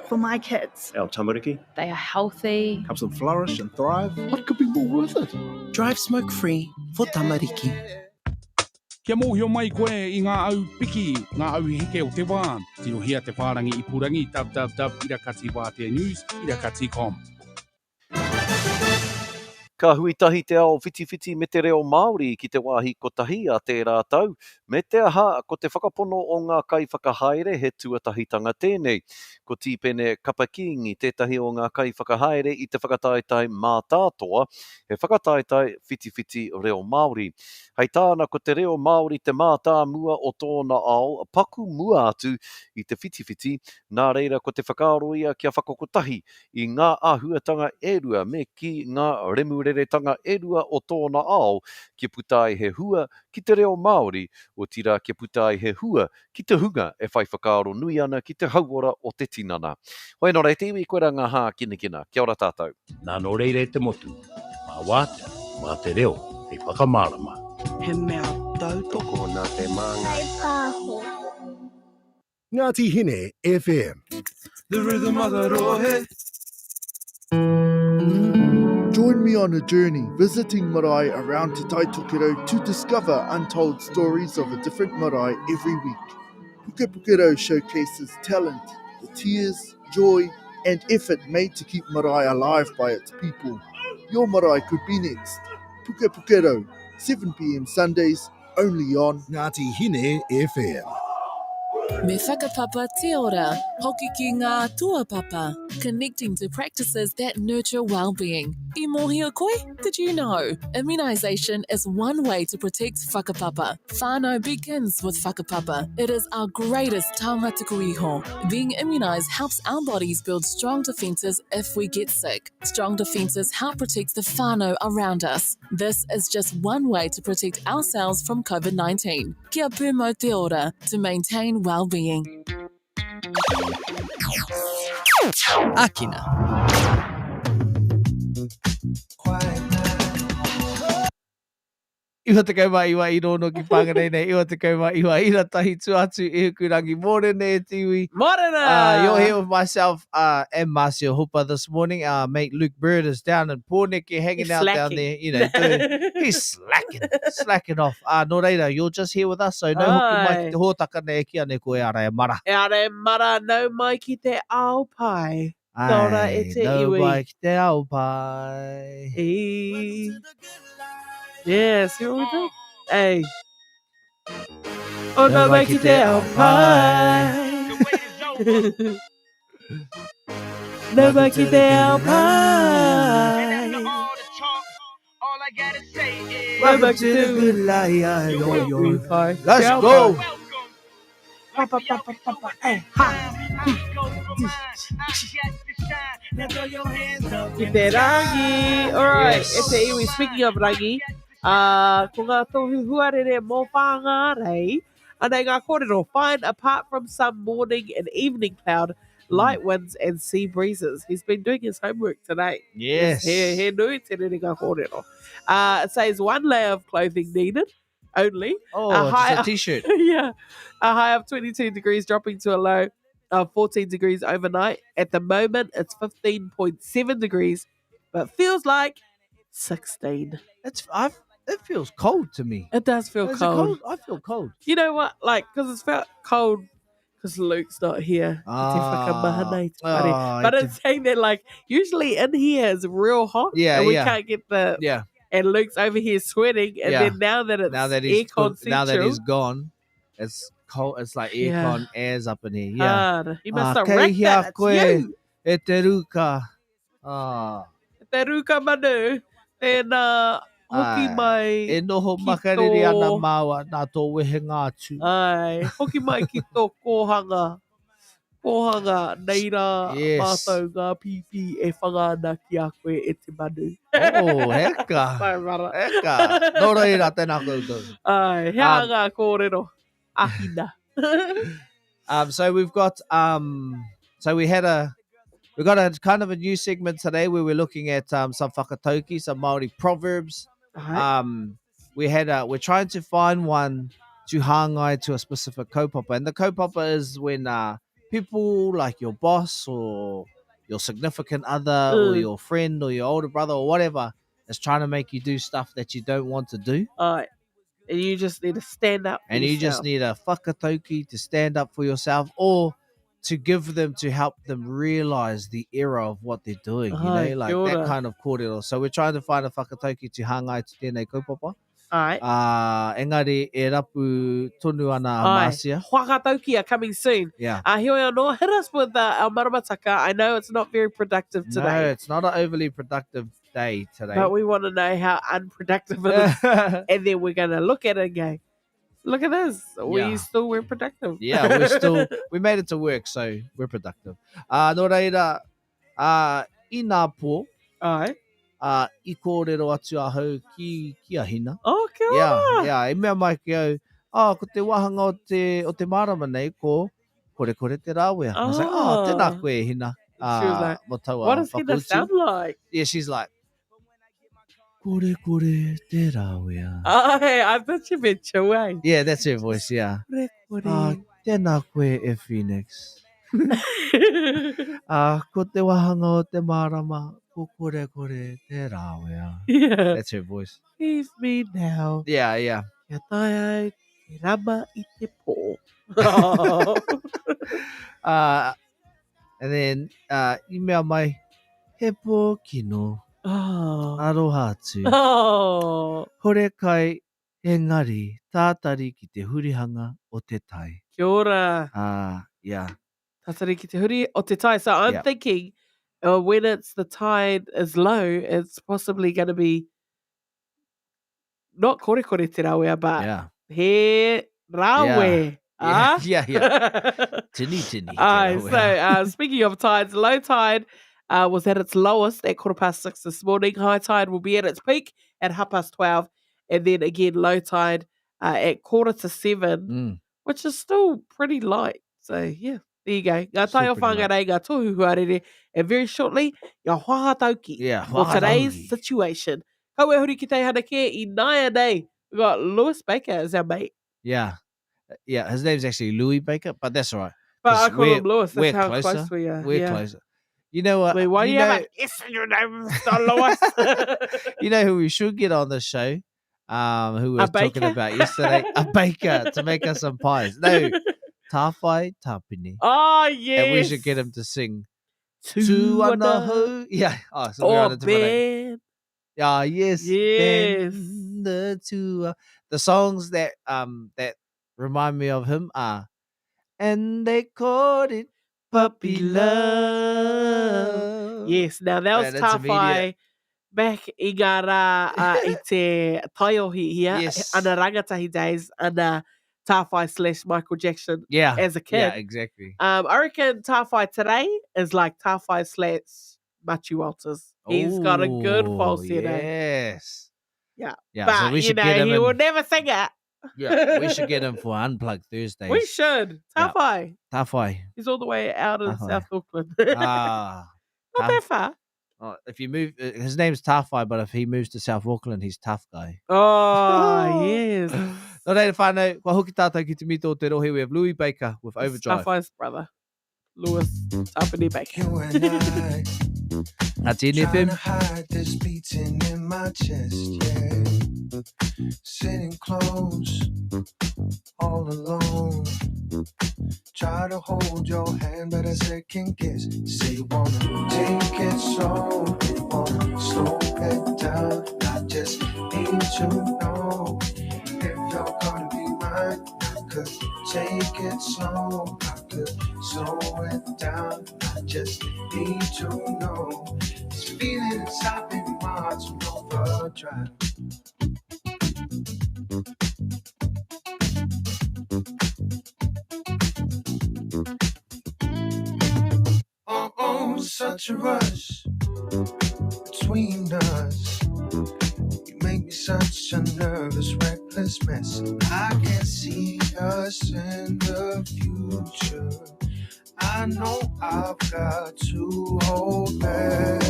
For my kids. Our tamariki. They are healthy. Helps them flourish and thrive. What could be more worth it? Drive smoke free for tamariki. Kia mōhio mai koe i ngā au piki, ngā au heke o te wā, tirohia te whārangi ipurangi www irakati wātea news irakati com. Ka hui tahi te ao whitiwhiti me te reo Māori ki te wāhi kotahi a tērā tau, me te aha, ko te whakapono o ngā kaiwhakahaere he tuatahitanga tēnei. Ko Tīpene Kapa-Kingi tētahi o ngā kaiwhakahaere i te whakataetae mātātoa, he whakataetae whitiwhiti reo Māori. Hei tāna ko te reo Māori te mātāmua o tōna ao, paku mua atu i te whitiwhiti, nā reira ko te whakaaro ia kia whakakotahi i ngā āhuatanga e rua me kī ngā remureretanga e rua o tōna ao kia puta ai he hua ki te reo Māori, otirā kia puta ai he hua ki te hunga e whai whakaaro nui ana ki te hauora o te tinana. Hoi anō rā e te iwi, koirā ngā hākinakina. Kia ora tātou. Nā nō reira e te motu, mā wātea, mā te reo hei whakamārama. He mea tautoko nā te māngai. Pāho. Ngāti Hine FM. The rhythm of the rohe. Join me on a journey visiting marae around Te Tai Tokerau to discover untold stories of a different marae every week. Pukepukerau showcases talent, the tears, joy, and effort made to keep marae alive by its people. Your marae could be next. Pukepukerau, 7pm Sundays, only on Ngāti Hine FM. Me whakapapa te ora, hoki ki ngā tuapapa, connecting to practices that nurture well-being. I mōhio koe? Did you know? Immunisation is one way to protect whakapapa. Whānau begins with whakapapa. It is our greatest taonga tuku iho. Being immunised helps our bodies build strong defences if we get sick. Strong defences help protect the whānau around us. This is just one way to protect ourselves from COVID-19. Kia pūmau te ora to maintain well-being. Akina. 99 i rono ki Whangarei nei, 99 ira tahi tu atu i Hikurangi. Mōrena e te iwi. Mōrena! Uh, you're here with myself uh, and Marcia Hooper this morning. Our mate Luke Bird is down in Pōneke hanging he's out slacking. down there. You know, doing, he's slacking, slacking off. Uh, nō reira, you're just here with us, so no hoki mai ki te hōtaka nei e ki ane ko e ara e mara. E ara e mara, nau mai ki te ao pai. Kia ora e te iwi. Nau mai ki te ao pai. E... Yeah, see what we do? Hey. Oh, nau mai ki te ao pai. Nau mai ki te ao pai. Welcome to the good life. Let's go. Pa, pa, pa, pa, pa, pa, eh, ha. Ki te rangi. All right, yes. e te iwi, speaking of rangi, uh, ko ngā tohu huarere mō Whāngārei, anei ngā kōrero, fine apart from some morning and evening cloud, light winds and sea breezes. He's been doing his homework today. Yes. He, he nui te rerenga kōrero. Uh, it says one layer of clothing needed only. Oh, a high, just a t-shirt. yeah. A high of 22 degrees dropping to a low of 14 degrees overnight. At the moment, it's 15.7 degrees, but feels like 16. It's I've it feels cold to me. It does feel Is it cold. cold? I feel cold. You know what? Like, because it's felt cold because Luke's not here. Ah, oh, but e it's saying that, like, usually in here is real hot. Yeah, And we yeah. can't get the. Yeah. And Luke's over here sweating. And Yeah. then now that it's now that he's aircon now that he's central, gone, it's cold. It's like Yeah. aircon airs up in here. Yeah. Hard. You must Ah, have kei wrecked hea that. It's koe, you. E te ruka. Ah. Te ruka manu. Tēnā, hoki Ai, mai. E noho ki makariri tō- ana māua nā tō wehenga atu. Ai, hoki mai ki tō kōhanga. Kōhanga, nei rā Yes. mātou ngā pīpī e whanga ana ki a koe e te manu. Oh, heka. Ai, mara. Heka. Nō reira, tēnā koutou. Ai, he aha ngā kōrero. Ahina. Um, so we've got um, so we had a we got a kind of a new segment today where we're looking at um some whakatauki, some Maori proverbs. Alright. Um, we had a, we're trying to find one to hāngai to a specific kaupapa, and the kaupapa is when uh people like your boss or your significant other or your friend or your older brother or whatever is trying to make you do stuff that you don't want to do. Aye. And you just need to stand up. for And you just yourself. need a whakatauki to stand up for yourself or to give them to help them realize the error of what they're doing, you Ai, know, like kia that ora. kind of kōrero. So we're trying to find a whakatauki to hāngai to tēnei kaupapa. Aye. Engari e rapu tonu ana a Aye. Marcia. Whakatauki are coming soon. Yeah. Heoi anō, hit us with our maramataka. I know it's not very productive No, today. it's not an overly productive day today. But we want to know how unproductive it is. And then we're going to look at it and go, look at this. We still were productive. Yeah, we're still, we made it to work, so we're productive. Nō reira, i nā pō, Ai. I kōrero atu ahau ki a Hina. Oh, kia Yeah, ora. yeah, i mea mai ki au, oh, ko te wāhanga o te marama nei, ko kore kore te rāwea. I was like, oh, tēnā koe, Hina. She was like, Mō taua what does Hina whakautu. sound like? Yeah, she's like, kore kore te rāwea. Ai, I thought you meant Chue. Yeah, that's her voice, yeah. Kore kore. Tēnā koe e Phoenix. Ko te wāhanga o te marama, ko kore kore te rāwea. Yeah. That's her voice. Leave me now. Yeah, yeah. Kia tae ai te rama i te pō. And then, i mea mai, he pō kino. Oh. Aroha atu. Oh. Hore kai, engari, tātari ki te hurihanga o te tai. Kia ora. Yeah. Tātari ki te huri o te tai. So I'm thinking when it's the tide is low, it's possibly going to be not kore kore te rawea, but he rawe. Yeah. Ah? Yeah, yeah. Tini tini. te Aye, rawea. so speaking of tides, low tide was at its lowest at 6:15 this morning. High tide will be at its peak at 12:30, and then again low tide at 6:45, which is still pretty light. So yeah, there you go. Ngā Still tai o pretty light. whangarei, ngā tohu huarere, and very shortly, your whakatauki for today's whakatauki. situation. Kaua huri ki te hanake i nāia nei. We got Lewis Baker as our mate. Yeah. Yeah, his name's actually Louis Baker, but that's all right. But I 'Cause call him Lewis. That's we're how closer. close we are. We're yeah. closer. You know what? Wait, why do you know, have an S in your name, Mr. Lewis? you know who we should get on the show? Who we A were talking baker? about yesterday? A baker to make us some pies. No, Tawhai Tapine. Oh, yes. And we should get him to sing Tu Tuana ana. Hou. Yeah. Oh, so we're on Oh, a different name. Ben. Ah, yes. Yes. Ben, the Tua. The songs that that remind me of him are And They Called It Puppy Love. Yes, now that was Yeah, that's Tawhai immediate. back i ngā rā i te taiohi here. Yes. Ana rangatahi days, ana Tawhai / Michael Jackson Yeah. as a kid. Yeah, exactly. I reckon Tawhai today is like Tawhai / Matiu Walters. He's got a good Ooh, falsetto. Yes. Yeah. Yeah, But, so we you should know, get him he will in. never sing it. Yeah, we should get him for Unplugged Thursdays. We should. Yeah. Tawhai. Tawhai. He's all the way out in Tawhai. South Auckland. Ah. Not that far. Oh, if you move, his name's Tawhai, but if he moves to South Auckland, he's tough guy. Oh, yes. Nō reira whānau, kua hoki tātou ki te mito o te rohe. We have Louis Baker with Overdrive. Tawhai's brother, Lewis Tapine Baker. You and I Ngāti trying FM. to hide this beating in my chest, yeah. Sitting close, all alone. Try to hold your hand, but I second guess. Say you wanna take it slow, you wanna slow it down. I just need to know if you're gonna be mine. I could take it slow, I could slow it down. I just need to know this feeling inside me, my heart's on overdrive. Oh, oh, such a rush between us. You make me such a nervous, reckless mess. I can see us in the future. I know I've got to hold back.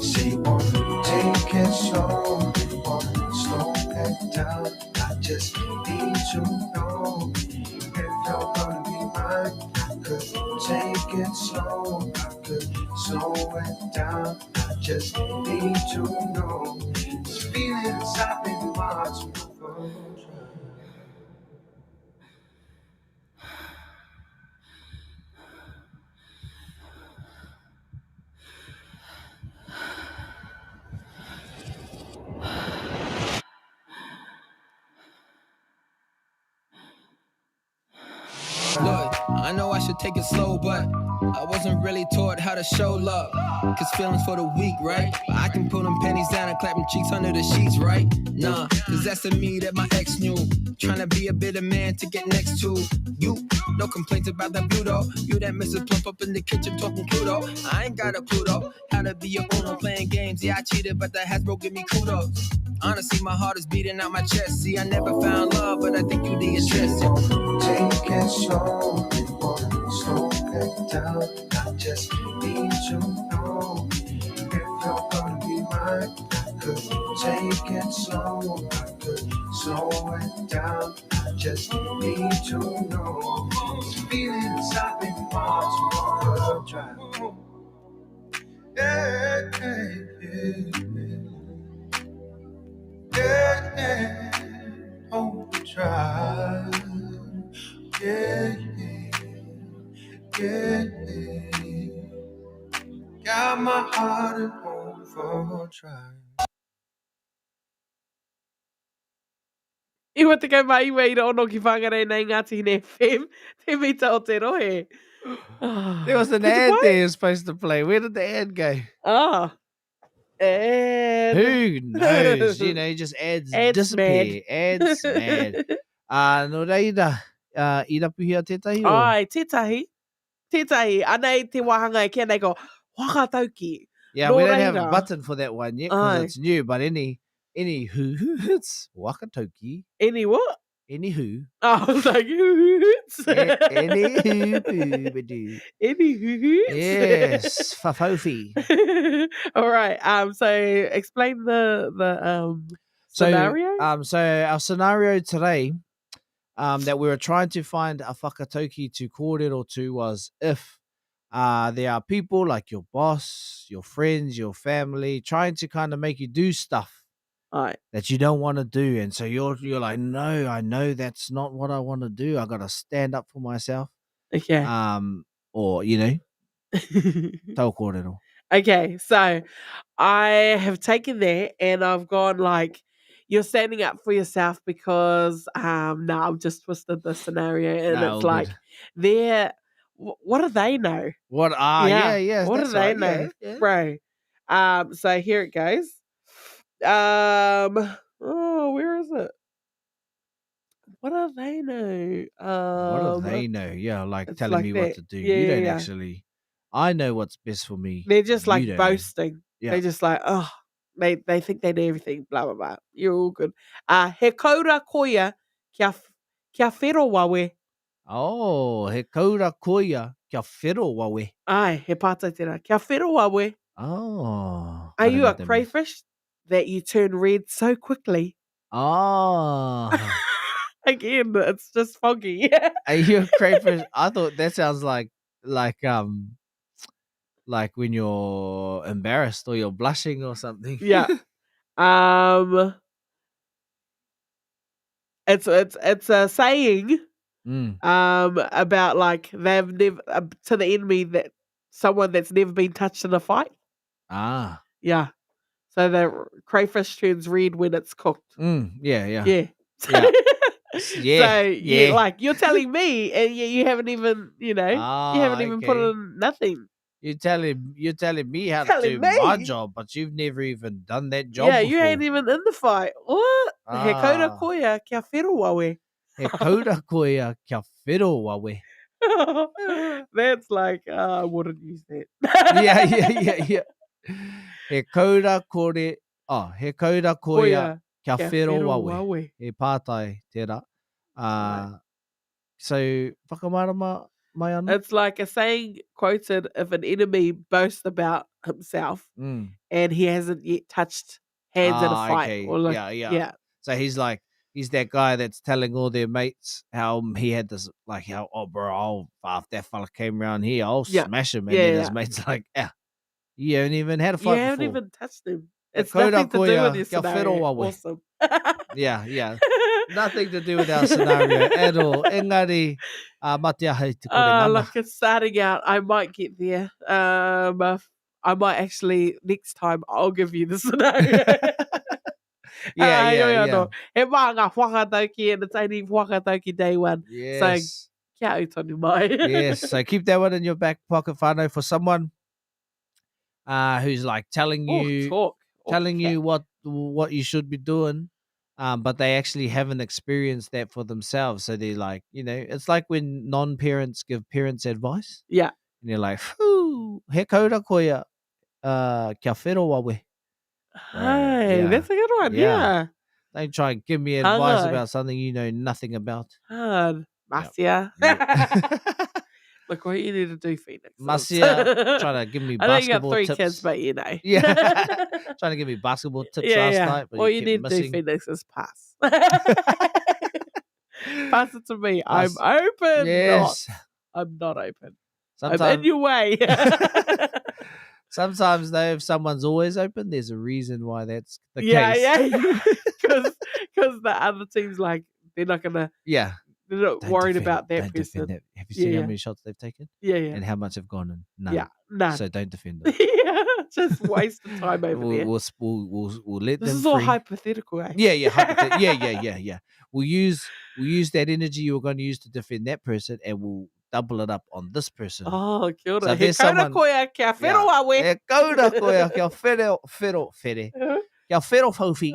Say you wanna take it slow, you wanna slow it down. I just need to know if you're gonna be mine. I could take it slow, I could slow it down. I just need to know this feeling inside me wants overdrive. Look, I know I should take it slow, but I wasn't really taught how to show love. Cause feelings for the weak, right? But I can pull them panties down and clap them cheeks under the sheets, right? Nah, cause that's the me that my ex knew. Trying to be a better man to get next to you. No complaints about that view though. You that Mrs. Plump up in the kitchen talking Pluto. I ain't got a clue though. How to be a uno playing games. Yeah, I cheated, but that Hasbro give me kudos. Honestly, my heart is beating out my chest. See, I never found love, but I think you the address. Take it slow, we wanna slow it down. I just need to know if you're gonna be mine. I could take it slow, I could slow it down. I just need to know this feeling inside me wants overdrive. Yeah, yeah, yeah, yeah, yeah. Overdrive. Yeah, yeah, yeah, yeah. Got my heart in overdrive. Iwa te kau mā iwa i rono ki Whangarei nei Ngāti Hine FM, te mita o te rohe. There was an ad there you're supposed to play. Where did the ad go? Ah. Ad. Who knows? You know, just ads, Ads disappear. mad. Ads mad. Nō reira, i rapuhia tētahi? o? Ai, tētahi. Tētahi. Anei te wāhanga e kia nei ko, whakatauki. Yeah, Nō we don't have a reira. button for that one yet because Ai. it's new, but any any who it's wakatoki. Any what? Any who. Oh, I was like, hoots. Any who boo do. Any hoots. Yes, fafofi. All right. So explain the scenario. So our scenario today, that we were trying to find a whakatauki to kōrero to was if there are people like your boss, your friends, your family trying to kind of make you do stuff that you don't want to do, and so you're like, no, I know that's not what I want to do. I got to stand up for myself. Okay. Or you know, tau kōrero. Okay, so I have taken that and I've gone like, you're standing up for yourself because now I've just twisted the scenario and Nah, it's all like good. they're what do they know? What are yeah, yeah, What do that's they right, know? yeah, yeah. Bro. So here it goes. Oh, where is it? What do they know? What do they know? Yeah, like it's telling like me what that. to do. Yeah, you yeah, don't yeah. actually. I know what's best for me. They're just You like don't know. boasting. Yeah. They're just like, oh, they think they know everything, blah, blah, blah. You're all good. He kaura koia kia, kia whero wawe. Oh, he kaura koia kia whero wawe. Ai, he pātai tērā. Kia whero wawe. Oh. Are I don't you know a what that means. crayfish that you turn red so quickly? Oh. Again, it's just foggy. Are you a crayfish? I thought that sounds like when you're embarrassed or you're blushing or something. Yeah. It's a saying about like they've never to the enemy that someone that's never been touched in a fight. Ah. Yeah. So the crayfish turns red when it's cooked. Yeah, yeah. Yeah. Yeah. Yeah. So yeah. you like you're telling me and you haven't even, you know, you haven't Ah, even put okay. in nothing. You're telling me how to Telling do my me? job, but you've never even done that job yeah, you before. ain't even in the fight. What? He kaura Ah. koia kia whero wawe. He kaura koia kia whero wawe. That's like, I wouldn't use that. Yeah, yeah, yeah, yeah. He kaura kore, oh, he kaura koia Koia kia kia whero whero wawe. wawe. He pātai tērā. So, whakamarama mai anō? It's like a saying quoted if an enemy boasts about himself and he hasn't yet touched hands in a Ah, fight. okay. Or like, yeah, yeah. yeah. So he's like, He's that guy that's telling all their mates how he had this, like, how, oh, bro, I'll, if that fella came round here, I'll smash him. And Yeah, then yeah. his mate's like, yeah, you haven't even had a fight You haven't before. even touched him. He It's koura nothing to do koia, with your kia scenario. whero awe. Awesome. Yeah, yeah. Nothing to do with our scenario at all. Engari, uh, mate ahe te kore Uh, nana. look, it's starting out. I might get there. I might actually next time I'll give you the scenario. Yeah, Ah, yeah, heoi yeah. anō. He maha ngā whakatauki and it's only whakatauki day one. Yes. So kia au tonu mai. yes. So keep that one in your back pocket, whānau, for someone uh, who's like telling Oh, you talk. Oh, telling you what what you should be doing, but they actually haven't experienced that for themselves. So they're like, you know, it's like when non-parents give parents advice. Yeah. And you're like, whew, he kaura koia, uh, kia whero wawe. Hey, yeah. that's a good one. Yeah. Don't try and give me advice Hangai. about something you know nothing about. Hard. Masia. Look what you need to do, Phoenix. is- Masia trying to give me I know you got basketball three tips. kids, but you know. Yeah. trying to give me basketball tips yeah, last yeah. night, but All you, you kept need to missing. do, Phoenix, is pass. pass it to me. I'm Pass. open. Yes. Not. I'm not open. I'm in Sometimes, your way. sometimes though, if someone's always open, there's a reason why that's the yeah, case. yeah. Because the other team's like, they're not going to, Yeah. they're not Don't worried defend- about that don't defend person. that. Have you Yeah, seen yeah. how many shots they've taken? Yeah, yeah. And how much have gone in? None. Yeah, none. So don't defend them. yeah, just waste of time over we'll, there. we'll, we'll, we'll, we'll let this them is all free. hypothetical, eh? Yeah, yeah, hypothet- yeah, yeah, yeah, yeah. We'll use we'll use that energy you were going to use to defend that person, and we'll double it up on this person. Oh, kia ora. So if He there's kaura someone- koia kia whero awe. He kaura koia kia whero, whero, where. Kia whero whauwhi.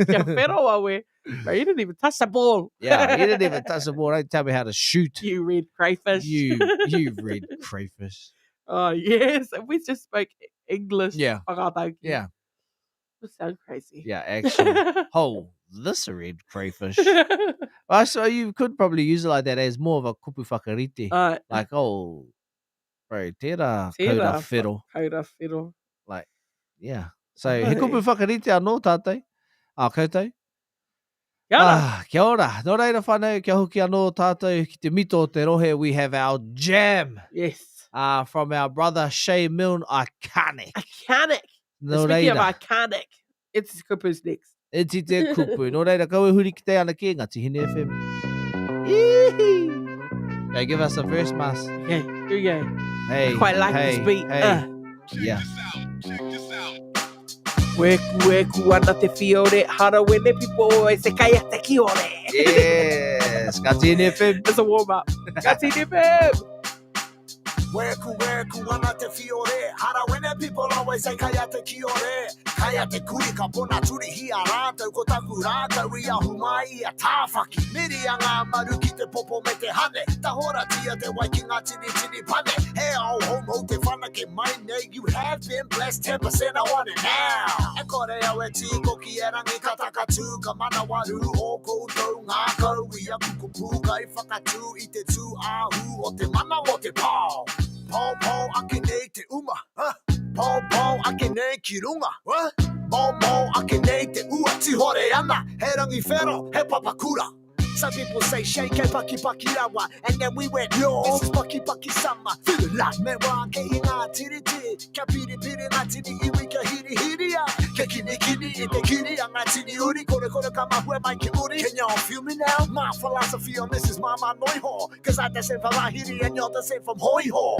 Kia whero awe. Bro, you didn't even touch the ball. Yeah, you didn't even touch the ball. Don't tell me how to shoot. You red crayfish. You, you red crayfish. Oh, yes. And we just spoke English. Yeah. Whakatauki. Yeah, It sound crazy. yeah, actually. Oh, this a red crayfish. I so you could probably use it like that as more of a kupu whakarite. Like, oh, bro, tērā Tērā kaura whero. Kaura whero. Like, yeah. So, he kupu whakarite anō tātou. A koutou. Kia ora. Ah, kia ora. Nō reira whanau, kia hoki anō tātou ki te mito o te rohe. We have our jam. Yes. From our brother Shay Milne, iconic. Iconic. Nō Speaking of reira. iconic, it's Kupu's next. E ti te kupu. Nō reira, kau e huri ki te ana ki Ngāti Hine FM. Ihi. Okay, give us a verse, Mas. Okay, here we go. Hey, I quite like hey, this beat. Hey. Yeah. Weku weku ana te fiore, hara wene people always say kai te kiore. Yes, Ngāti Hine FM. It's a warm up. Ngāti Hine FM. Weku weku ana te fiore Hara wene people always say kai te kiore Kai te kuri ka pona turi hi a rātou Ko taku rākau i ahu mai i a tāwhaki Miri a ngā maru ki te popo me te hane Tahoratia te wai ki ngā tini tini pane He ao hou te whanake mai nei You have been blessed 10% I want it now E kore au e tiko ki e rangi ka takatū Ka manawaru o koutou ngākau I aku kupu kai whakatū i te tū ahu o te mana o te pao Pao pao ake nei te uma huh? Pao pao ake nei ki runga huh? Mao mao ake nei te ua tihore ana He rangi whero, he papakura Some people say shake he paki paki rawa And then we went, no, this is paki paki summer Feel it like me wā ke i ngā tiriti Kia piri piri ngā tini iwi kia hiri hiri a Kia kini kini i te kiri a ngā tini uri Kore kore ka mahue mai ki uri Can y'all feel me now? My philosophy on this is my noiho Cause I descend from Lahiri and y'all descend from Hoiho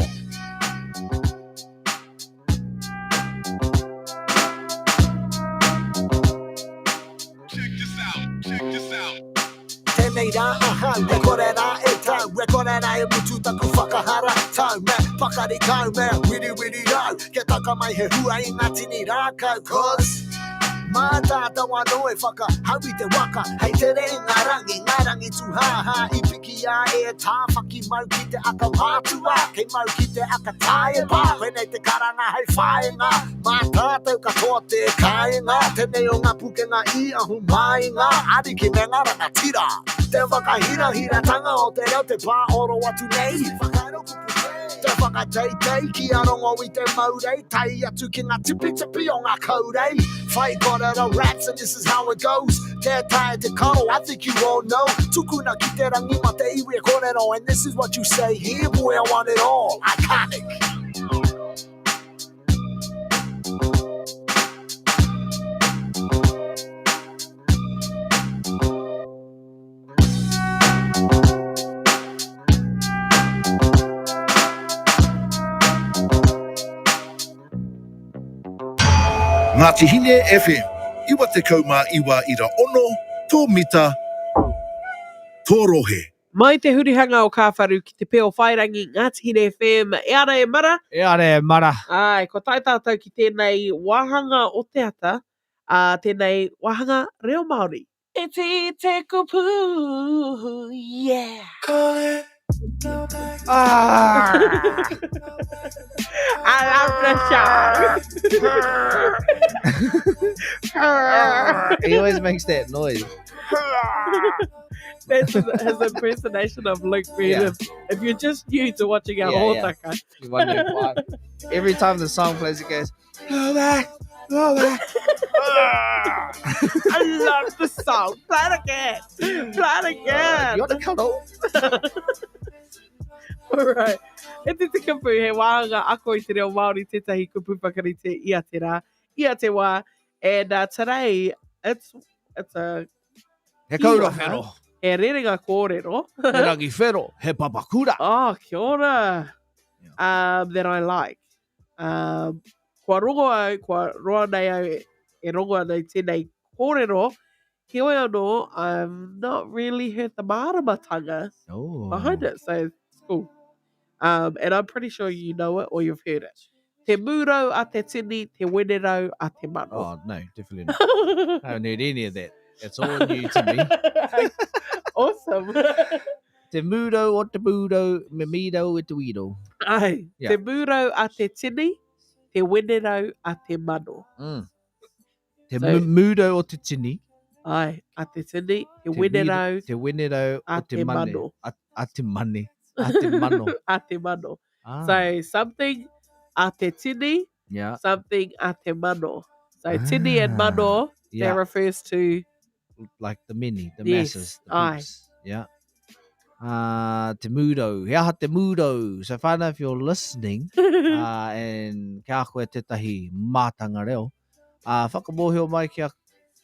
Tēnei rā ahau, e kore rā e tau, e kore rā e mutu taku whakahara tau, me pakari kau, me wiri wiri rau, kia taka mai he hua i ngā tini rākau, cause Mā tātou anō e whakahau i te waka, hei tere i ngā rangi, ngā rangi tūhāhā, i piki a e tāwhaki mau ki te aka mātua, kei mau ki te aka taepa, koinei te karanga hei whāinga, mā tātou katoa te kāinga, tēnei o ngā pukenga i ahu mai ngā ariki me ngā rangatira. Te whakahirahiratanga o te reo te pā oro atu nei. Te whakateitei ki a rongo i te maurei, tai atu ki ngā tipitipi o ngā kaurei. Fight got out of raps and this is how it goes. Te tae te karo, I think you all know. Tukuna ki te rangi ma te iwi e kōrero. And this is what you say here, boy, I want it all. Iconic. Ngāti Hine FM, 99.6, tō mita, tō rohe. Mai te hurihanga o Kāwharu ki te Peo Whairangi, Ngāti Hine FM, e ara e mara. E ara e mara. Āe, kua tae tātou ki tēnei wāhanga o te ata, ā, tēnei wāhanga reo Māori. Te tī te kupu, yeah. Ah! I love the song. He always makes that noise. That's his, his impersonation of Luke Reed. Yeah. If, if you're just new to watching our Yeah, yeah. hōtaka. You wonder why. Every time the song plays, it goes, Go back, go back. I love the song. Play it again. Play it again. You want to cuddle? All right. E te te kupu, he wāhanga ako i te reo Māori tētahi kupu whakarite i a te rā, i a te wā. And uh, today, it's, it's a... He kaura whero. He rerenga kōrero. He rangi whero, he papakura. Oh, kia ora. Um, that I like. Um, kua rongo au, kua roa nei au e, e rongo ana i tēnei kōrero. Heoi anō, I've not really heard the māramatanga oh. behind it, so it's cool. Um, and I'm pretty sure you know it or you've heard it. Te mūrau a te tini, te wenerau a te mano. Oh, no, definitely not. I haven't heard any of that. It's all new to me. awesome. Te mūrau o te mūrau, me mīrau e te wīrau. Ai, Yeah. te mūrau a te tini, te wenerau a te mano. Mm. Te So- mūrau o te tini. Ai, a te tini, te Te wenerau mīrau- Te wenerau a o te te mane. mano. A, a te mane. A te mano. a te mano. Ah. So something a te tini, Yeah. something a te mano. So tini and Ah, mano, yeah. that refers to Like the many, the Yes, masses, the aye. peeps. Yeah. Uh, te mūrau. He aha te mūrau. So whānau, if you're listening, uh, and kia koe tētahi mātanga reo, uh, whakamōhio mai kia,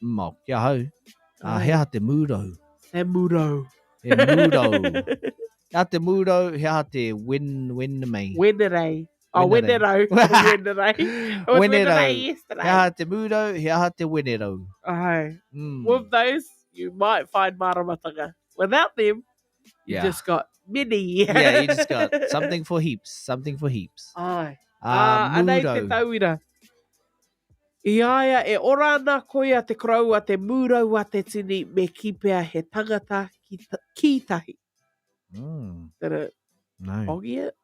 mau, kia hau, uh, he aha te mūrau. Te mūrau. He mūrau. He aha te mūrau, he aha te wen, wen mei. Wenerei. Oh, Wenerei. wenerau. Wenerei. It was wenerei yesterday. He aha te mūrau, he aha te wenerau. Aye. Mm. With those, you might find māramatanga. Without them, you Yeah. just got many. yeah, you just got something for heaps, something for heaps. Ai. Uh, Ah, anei te mūrau. tauira. I a ia e ora ana koia te koroua te mūrau a te tini me kipea he tangata ki, ta ki tahi. Mm. Did it No. boggy it?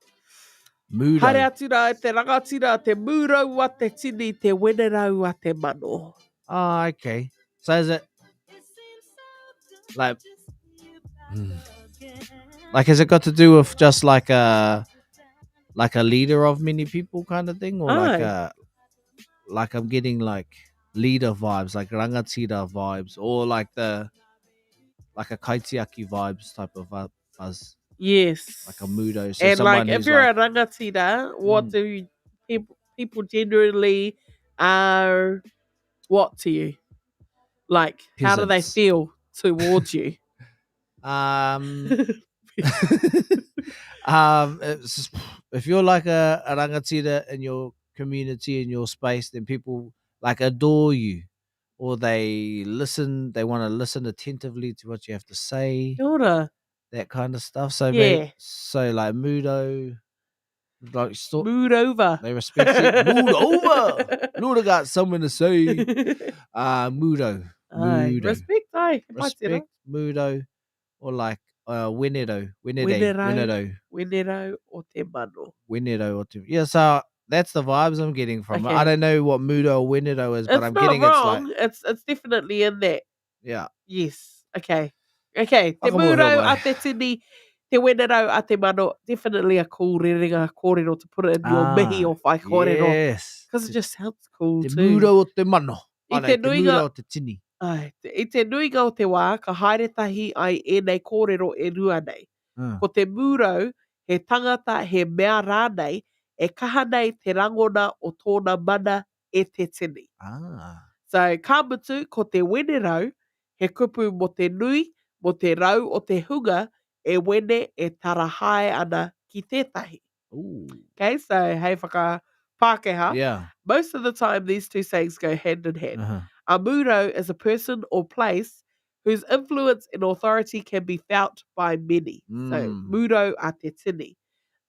Mūrau. Haere atu rā e te rangatira te mūrau a te tini te wenerau a te mano. Ah, okay. So is it like Hmm. like has it got to do with just like a like a leader of many people kind of thing, or like Aye. a like I'm getting like leader vibes, like rangatira vibes, or like the like a kaitiaki vibes type of buzz, Yes. like a mudo. So and someone like if who's you're like, a rangatira, what do you, people people generally are what to you? Like how do they Peasants. feel towards you? Um, um, it's just- if you're like a, a rangatira in your community in your space, then people like adore you, or they listen. They want to listen attentively to what you have to say, Kia ora. that kind of stuff. So, Yeah. may, so like mudo, like sto- Mood over. They respect it. Mood over. Luda got something to say. Uh, mudo, Aye. mudo Respect, aye. He pai tērā. respect mudo or like uh wenero wenere Wenerau. wenero Wenerau o te mano. wenero or two yeah so that's the vibes i'm getting from it Okay. i don't know what mudo or wenero is but It's i'm not getting it's wrong. like It's, it's definitely in that. yeah Yes. Okay. Okay. Te Whakamōhio mūrau mai. a te tini, te wenerau a te mano. Definitely a cool rerenga kōrero to put it in your Ah, mihi or whai kōrero. yes Because it just sounds cool te too. mudo o te mano I Oh, no, te te nuinga- mūrau o te tini. Ai, te- i te nuinga o te wā, ka haere tahi ai ēnei kōrero e rua nei. Mm. Ko te mūrau, he tangata, he mea rānei, e kaha nei te rangona o tōna mana e te tini. Ah. So, ka mutu, ko te wenerau, he kupu mō te nui, mō te rau o te hunga e wene e tarahae ana ki tētahi. Ooh. Okay, so hei whakapākehā, Yeah. most of the time these two sayings go hand in hand. Uh-huh. A mūrau is a person or place whose influence and authority can be felt by many. So, mūrau a te tini.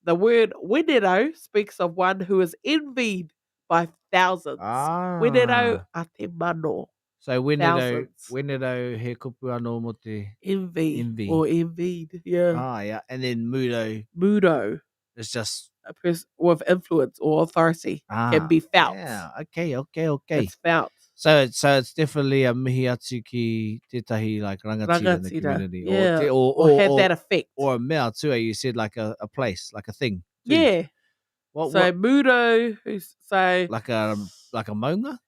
The word wenerau speaks of one who is envied by thousands. Ah. Wenerau a te mano. So wenerau, Thousands. wenerau he kupu anō mō te Envy. Envy. Or envied, yeah. Ah, yeah. And then mūrau. Mūrau. It's just a person with influence or authority ah, can be felt. Yeah, okay, okay, okay. It's felt. So it's so it's definitely a mihi atu ki tētahi like rangatira, in the Rangatira, community. yeah. Or, te, or, Or had that effect. Or a mea too, eh, you said like a, a place, like a thing. too. Yeah. What, so what mūrau, who's so like a like a maunga?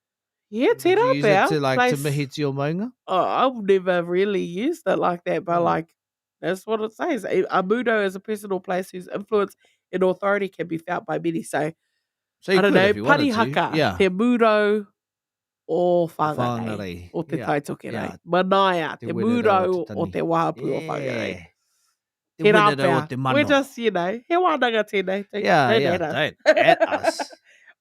yeah, Do tērā you use it pea. to like to place- mihi to your maunga? Oh, I've never really used it like that, but Mm. like that's what it says. A, a mūrau is a person or place whose influence and authority can be felt by many. So, So you I don't could know, if you wanted to, parihaka, yeah. te mūrau o Whangarei, Whangarei, o te yeah, Taitokerau. yeah. Manaia, Te te wenerau mūrau o te o te tani. wāpu o Whangarei. Yeah. Te Tērā wenerau o pea. te mano. We're just, you know, he wānanga tēnei. Don't, Yeah, don't yeah, at us. don't at us.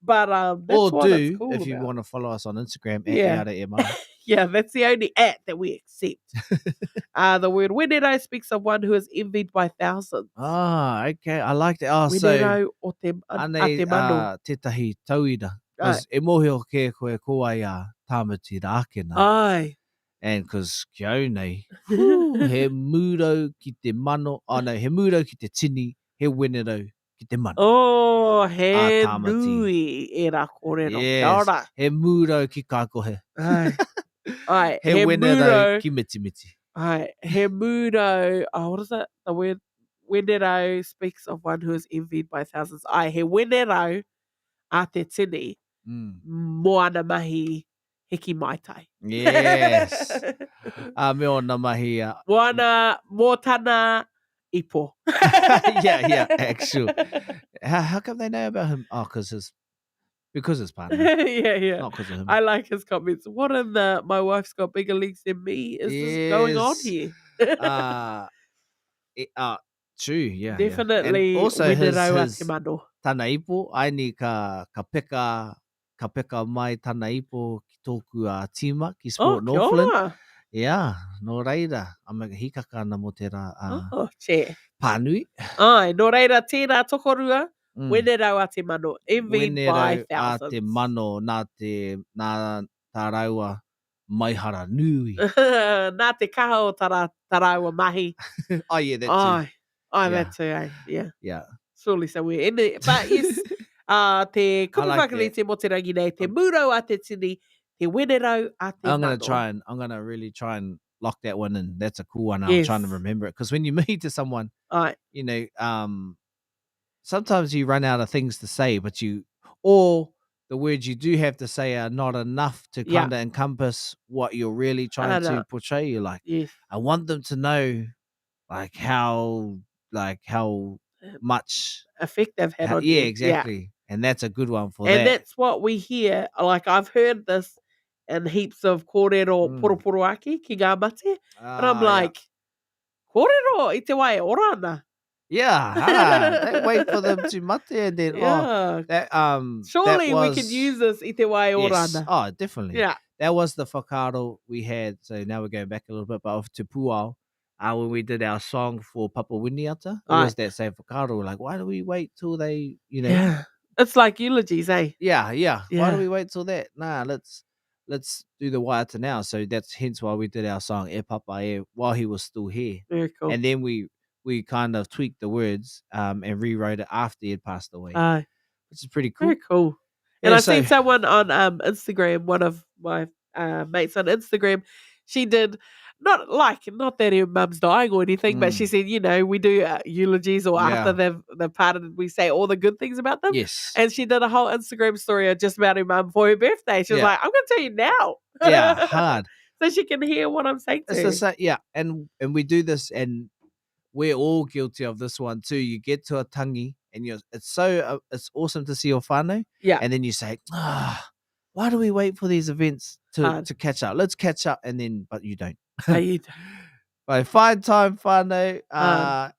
But um, that's or what it's do cool if you about. want to follow us on Instagram at Yeah. Eara E Mara. Yeah, that's the only at that we accept. uh, the word wenerau speaks of one who is envied by thousands. Ah, okay. I like that. Oh, so Wenerau o te, a, a anei te mano. uh, tētahi tauira. Ai. 'Cause e mōhio kē koe ko ai a Tāmati Rākena. Ai. And cause ki au nei, whew, he mūrau ki te mano, oh no, he mūrau ki te tini, he wenerau ki te mano. Oh, he A Tāmati. nui e rā kōrero. Kia Yes. ora. He mūrau ki Kākohe. Ai. Ai, He, he wenerau mūrau. ki Mitimiti. Ai, he mūrau. Oh, what is it? The word wenerau speaks of one who is envied by thousands. Ai, he wenerau a te tini mō ana mahi hiki maitai. Yes. A me ona mahi a Mō ana, mō tana ipo. yeah, yeah, actual. How, how come they know about him? Oh, cause his, because his partner. yeah, yeah. Not 'cause of him. I like his comments. What in the my wife's got bigger legs than me is this going on Yes. here? true, yeah. yeah. Definitely And also his, wenerau a his te mano. tana ipo, aini ka, ka peka, ka peka mai tana ipo ki tōku uh, tīma, ki Oh, Sport kia Northland. ora. Yeah, nō reira. I'm a hikaka ana mō tērā uh, Oh, che. pānui. Ai, nō reira tērā tokorua, Mm. wenerau a te mano, envied by Wenerau a thousands. te mano nā te, nā tā rāua maihara nui. nā te kaha o tā, tā rāua mahi. oh yeah, that too. Ai, ai, Yeah. that too, eh? Yeah. Yeah. Surely somewhere in it. But yes, te kupu like that. whakarite mō te rangi nei, te mūrau a te tini, te wenerau a te I'm gonna mano. try and I'm gonna really try and lock that one in. That's a cool one. I'm trying to Yes. remember it because when you meet to someone, Ai. you know, sometimes you run out of things to say, but you or the words you do have to say are not enough to Yeah. kind of encompass what you're really trying to Ara. portray. You're like, Yes. I want them to know, like how, like how much Effect they've had how- on yeah, you. Yeah. exactly. And that's a good one for and that. that's what we hear. Like I've heard this in heaps of kōrero poroporoaki ki ngā mate. And I'm Mm. Ah, yeah. like, kōrero i te wai e ora ana. Yeah, ah, they wait for them to mate and then oh Yeah. that um that Surely we can was- use this i te wai ora yes. ana. Oh, definitely. Yeah. That was the whakaaro we had. So now we're going back a little bit, but of Te Puao, when we did our song for Papa Winiata, it Aye. was that same whakaaro. We're like, why do we wait till they, you know? Yeah. It's like eulogies, eh? Yeah, yeah. Why Yeah. do we wait till that? Nah, let's let's do the waiata now. So that's hence why we did our song E Papa E while he was still here. Very cool. And then we we kind of tweaked the words and rewrote it after he had passed away. Aye. which is pretty cool. Very cool. And Yeah, I've seen so- someone on Instagram, one of my mates on Instagram, she did Not like, not that her mum's dying or anything, but she said, you know, we do eulogies or Mm. Yeah. after they've, they've parted, we say all the good things about them. Yes. And she did a whole Instagram story of just about her mum for her birthday. She was Yeah. like, I'm going to tell you now. Yeah, hard. so she can hear what I'm saying to It's her. the same, yeah, and and we do this, and we're all guilty of this one too. You get to a tangi, and you're it's so it's awesome to see your whānau. Yeah. and then you say, ah, why do we wait for these events to Hard. to catch up? Let's catch up, and then but you don't. But you don't. But find time, whānau.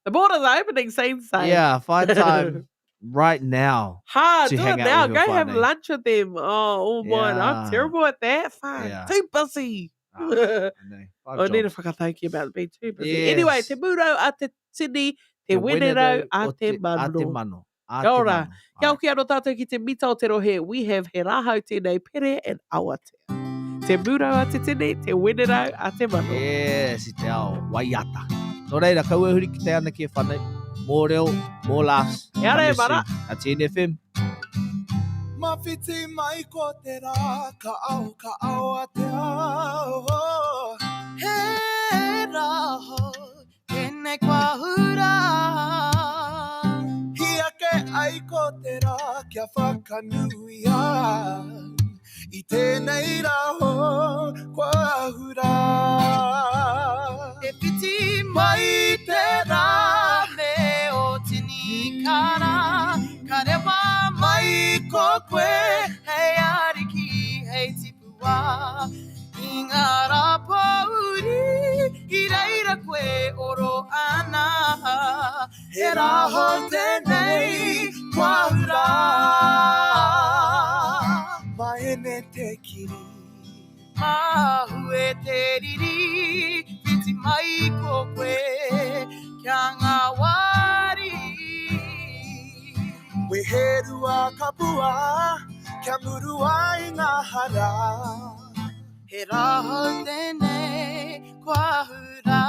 The borders are opening, same same. Yeah, find time right now. Hard, to do hang it out now. with your Go have whānau. lunch with them. Oh, oh man, I'm Yeah. terrible at that. Fuck, Yeah. too busy. Ah, I know. Five I need to jobs. whakatauki about being too busy. Anyway, Yes. te murau a te tini, te Te wenerau wenerau a o te te- a te mano. mano. A Kia te ora. mano. Kia hoki anō tātou ki te mita o te rohe. We have he rāhau tēnei pere and awatea. Te murau a te tini, te wenerau a te mano. Yes, i te ao, waiata. Nō reira, kaua huri ki te ana ki e whanau. More reo, more laughs. Kia ora, e Coming mara. soon. A TNFM. Mawhiti mai ko te rā, ka ao, ka ao a te ao. He rā tēnei kua hura. Hi ake ai ko te rā, kia whakanuia. I tēnei rā ho, kua hura. E whiti mai te rā me o tini kara. Ka rewa mai ko koe hei ariki, hei tipua. I ngā rā pōuri, i reira koe oro ana. He rā ho tēnei kua hura. Maene te kiri. Mahue te riri, whiti mai ko koe, kia ngā wari. Weherua kapua, kia murua i ngā hara. He rāhau tēnei kua hura.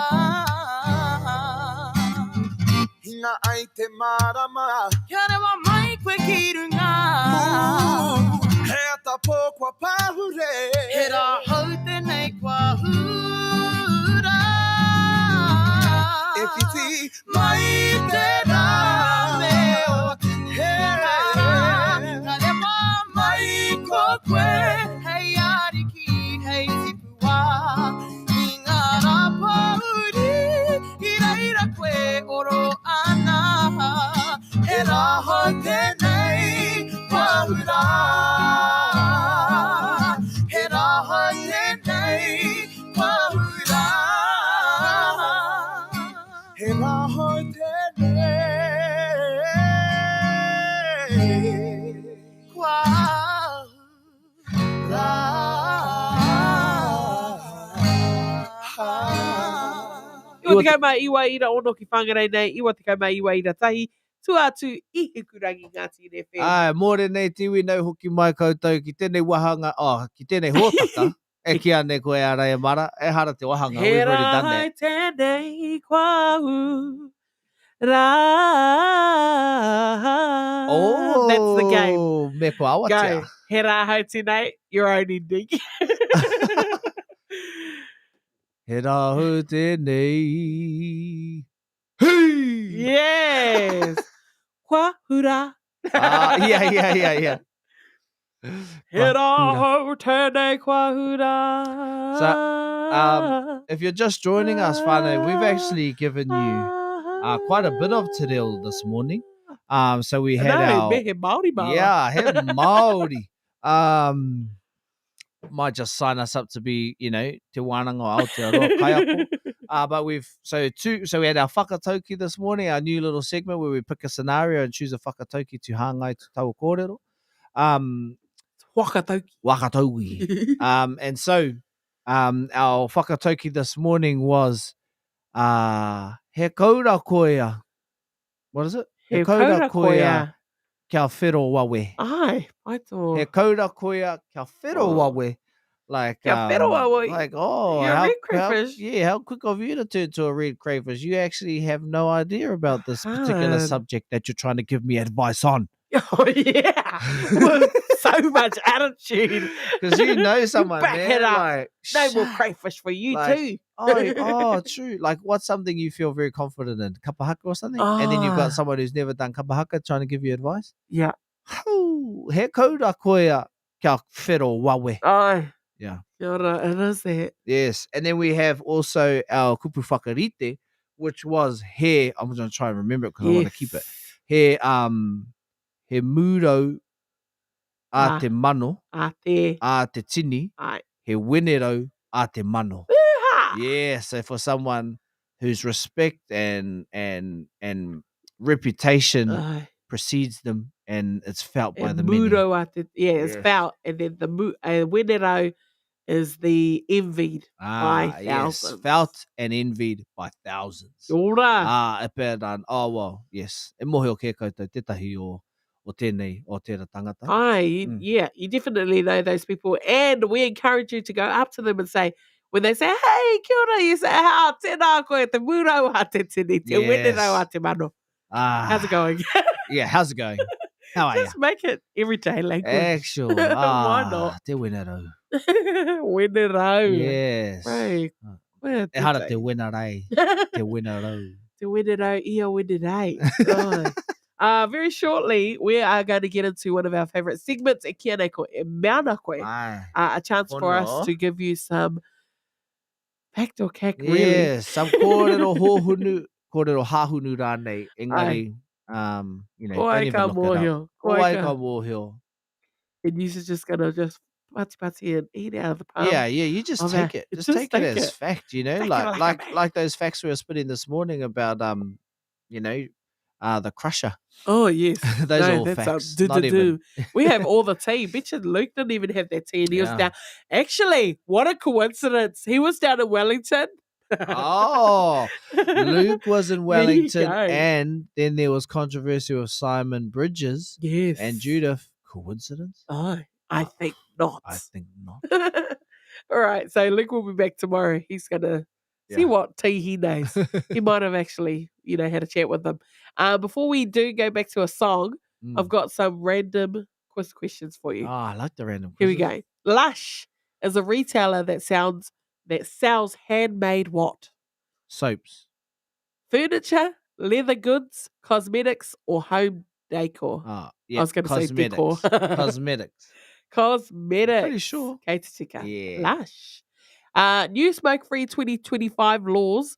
Hinga ai te marama. Kia rewa mai koe ki runga. He ata pō kua pāhure. He rāhau tēnei kua hura. E whiti mai te rā me o He kara. Ka rewa mai ko koe. Hei ariki, hei tipua. I ngā rā pōuri, i reira koe oro ana. He rā hou tēnei kua hura. He rā hou tēnei kua hura. He rā hou tēnei Kua hura. Iwa tekau mā iwa ira ono ki Whangarei nei, iwa tekau mā iwa ira tahi, tua atu i Hikurangi Ngāti Hine FM. Ai, mōre nei te iwi nau hoki mai koutou ki tēnei wahanga, oh, ki tēnei hōtaka, e ki ane koe a Reia Mara, e hara te wahanga, He we've already done rā that. tēnei kua hura. Oh, That's the game. Me kua awatea. Go. He rā hau tēnei, your own ending. He rā hau tēnei. Yes. Kua hura. Ah, yeah, yeah, yeah, yeah. He rā hau tēnei kua hura. So, if you're just joining us, whānau, we've actually given you quite a bit of te reo this morning. So we had No, our me he Māori mara. Yeah, he Māori. Might just sign us up to be, you know, Te Wānanga o Aotearoa kaiako. But we've so two so we had our whakatauki this morning, our new little segment where we pick a scenario and choose a whakatauki to hāngai to taua kōrero. Whakatauki. Whakatauki. And so our whakatauki this morning was he kaura koia. What is it? He kaura koia. Kia whero wawe. Ai, pai tō. He kaura koia, kia whero wawe. Like, Kia whero wawe. Like, oh, You're a how, red how- crayfish. yeah, how quick of you to turn to a red crayfish. You actually have no idea about this particular Hard. subject that you're trying to give me advice on. Oh, yeah. With so much attitude. Because you know someone, Back man. it up. Like, No more crayfish for you like, too. Oh, oh, true. Like, what's something you feel very confident in? Kapahaka or something? And then you've Ah. got someone who's never done kapahaka trying to give you advice. Yeah. Hau, he kaura koea kia whero wawe. Ai. Yeah. Kia ora, it is that. Yes. And then we have also our kupu whakarite, which was he, I'm going to try and remember it because I want to keep it. He, um, he muro a Ah. te mano, A te. a te tini, Ai. he wenerau a te mano. Yeah, so for someone whose respect and and and reputation Aye. precedes them and it's felt by And the many. muro a te, yeah, it's Yes. felt. And then the mu, wenerau is the envied Ah, by yes, thousands. felt and envied by thousands. Ora. Ah, e pērā, oh, well, yes. E mōhio ke koutou tētahi o, o tēnei, o tērā tangata. Aye, you- Mm. yeah, you definitely know those people. And we encourage you to go up to them and say, when they say, hey, kia ora, you say, how tēnā koe, te murau a te tini, te wenerau Yes. a te mano. Ah, How's it going? Yeah, how's it going? How are you? Just make it everyday language. Actual. Why Ah, not? Te wenerau. Wenerau. Yes. Right. Where E hara te wenerei. Te wenerau. Te wenerau, ia wenerei. Ai. Very shortly, we are going to get into one of our favourite segments, e kia nei ko e mauna koe. A chance for us Pono. to give you some fact or cake, really. Yes, some kōrero hōhunu, kōrero hāhunu rānei, engari, you know, Ko don't ai even ka look it up. mōhio. Ko Ko ai ai ka- ka mōhio. And you're just going to just pati pati and eat out of the palm. Yeah, yeah, you just of take our- it. Just, take, it as fact, you know, Take it like like a like like those facts we were spitting this morning about you know, the crusher. Oh yes, Those are No, all that's, facts. do, Not do, even. do. We have all the tea. Betcha Luke didn't even have that tea, and he was Yeah. down. Actually, what a coincidence! He was down in Wellington. Oh, Luke was in There you Wellington, go. and then there was controversy with Simon Bridges. Yes, and Judith. Coincidence? Oh, I think not. I think not. All right, so Luke will be back tomorrow. He's gonna see Yeah. what tea he knows. he might have actually, you know, had a chat with them. Before we do go back to a song, I've got some random quiz questions for you. Oh, I like the random. Here we quizzes. go. Lush is a retailer that sounds that sells handmade what? Soaps. Furniture, leather goods, cosmetics, or home decor. Ah, yeah. I was going to say decor. cosmetics. cosmetics. Cosmetics. Pretty sure. Kei te tika. Yeah. Lush. New smoke free 2025 laws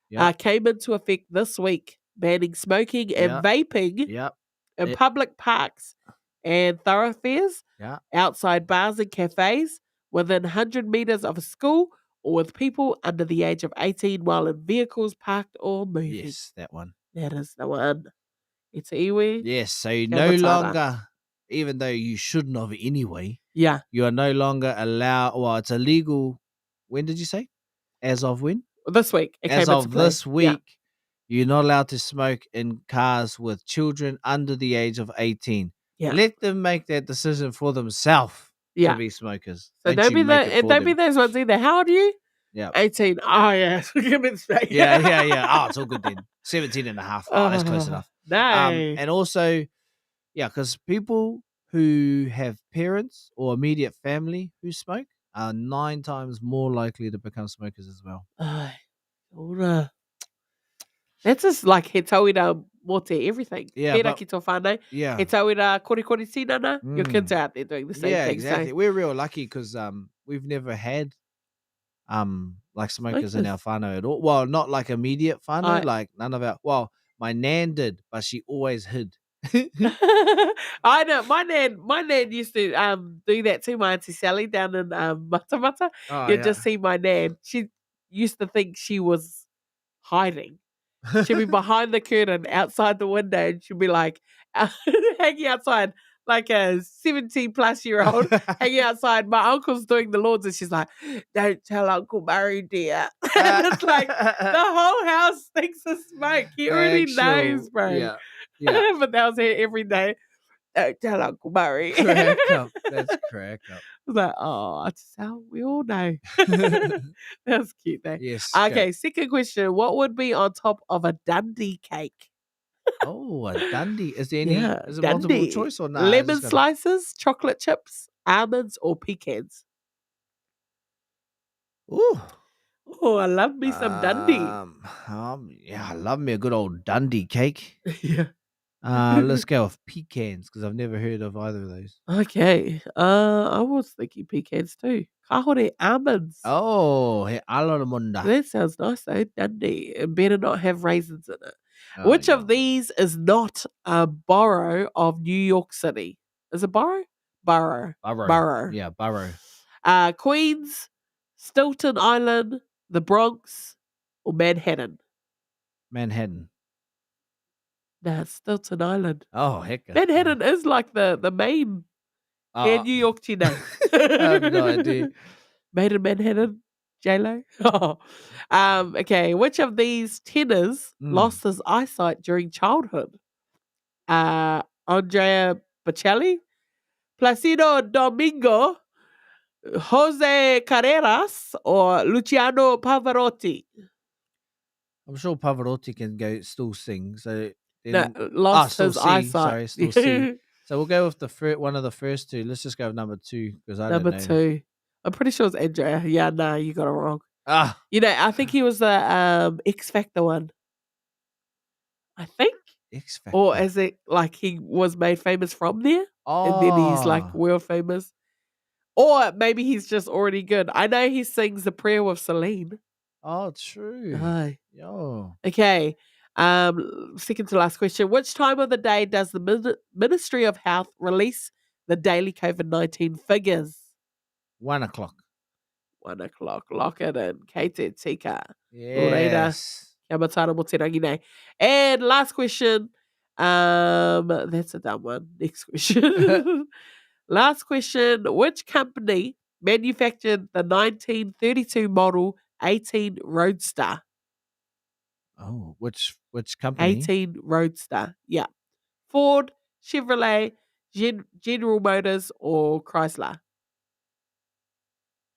Yep. came into effect this week, banning smoking and Yep. vaping Yep. in Yep. public parks and thoroughfares, Yeah. outside bars and cafes, within 100 meters of a school, or with people under the age of 18 while in vehicles parked or moving. Yes, that one. That is the one. It's iwi. Yes. So you Kia no matara. longer, even though you shouldn't have anyway. Yeah. You are no longer allowed. Well, it's illegal. When did you say? As of when? This week. It As came into of play. this Yeah. week, you're not allowed to smoke in cars with children under the age of 18. Yeah. Let them make that decision for themselves Yeah. to be smokers. So don't you be make the it and for don't be them. those ones either. How old are you? Yeah. 18. Oh yeah. Give me the space. Yeah, yeah, yeah. Oh, it's all good then. 17 and a half. Oh, that's close Oh, enough. No. And also, yeah, because people who have parents or immediate family who smoke are 9 times more likely to become smokers as well. Ai, ora. That's just like he tauira mō te everything. Yeah, Pērā but- ki tō whānau. Yeah. He tauira korikori tinana. Your kids Mm. are out there doing the same yeah, thing. exactly. So We're real lucky because we've never had like smokers in our whānau at all. Well, not like immediate whānau, Aye. like none of our well, my nan did, but she always hid. I know my nan. My nan used to do that too. My auntie Sally down in Matamata. Oh, You'd yeah. just see my nan. She used to think she was hiding. She'd be behind the curtain outside the window, and she'd be like hanging outside like a 17 plus year old hanging outside. My uncle's doing the lords, and she's like, Don't tell Uncle Murray, dear. and it's like the whole house thinks of smoke. He already Actual- knows, bro. Yeah. Yeah. but that was her every day. Don't tell Uncle Murray. Crack up. That's crack up. I was like, oh, it's how we all know. That's cute though. Yes. Okay, second question. What would be on top of a Dundee cake? Oh, a Dundee. Is there any Yeah, is it multiple Dundee. choice or not? Lemon slices, chocolate chips, almonds, or pecans? Ooh. Oh, I love me some Dundee. Um, um, yeah, I love me a good old Dundee cake. yeah. Uh, let's go with pecans because I've never heard of either of those. Okay. Uh, I was thinking pecans too. Kahore almonds. Oh, he almond. That sounds nice though. Dundee. It better not have raisins in it. Oh, Which of these is not a borough of New York City? Is it borough? Borough. Borough. Borough. Yeah, borough. Queens, Stilton Island, the Bronx, or Manhattan? Manhattan. Nah, it's Stilton Island. Oh, heck. Manhattan is like the, the main Oh, yeah, New York tēnei. I have no idea. Made in Manhattan, J-Lo. okay, which of these tenors Mm. lost his eyesight during childhood? Andrea Bocelli, Placido Domingo, Jose Carreras, or Luciano Pavarotti? I'm sure Pavarotti can go still sing. So No, then, lost still his see, eyesight. Sorry, still see. So we'll go with the first one of the first two. Let's just go with number two because I Number don't know. two. I'm pretty sure it's Andrea. Yeah, nah, you got it wrong. Ah, You know, I think he was the X Factor one. I think. X Factor. Or is it like he was made famous from there? And then he's like Ah. world famous. Or maybe he's just already good. I know he sings the prayer with Celine. Oh, true. Aye. Yo. Okay. Second to last question. Which time of the day does the Ministry of Health release the daily COVID 19 figures? 1 o'clock. 1 o'clock. Lock it in. Kei te tika. Nō reira, Yes. kia matara mo te rangi nei. And last question. That's a dumb one. Next question. Last question. Which company manufactured the 1932 model 18 Roadster? Oh, which which company? 18 Roadster. Yeah. Ford, Chevrolet, General Motors, or Chrysler?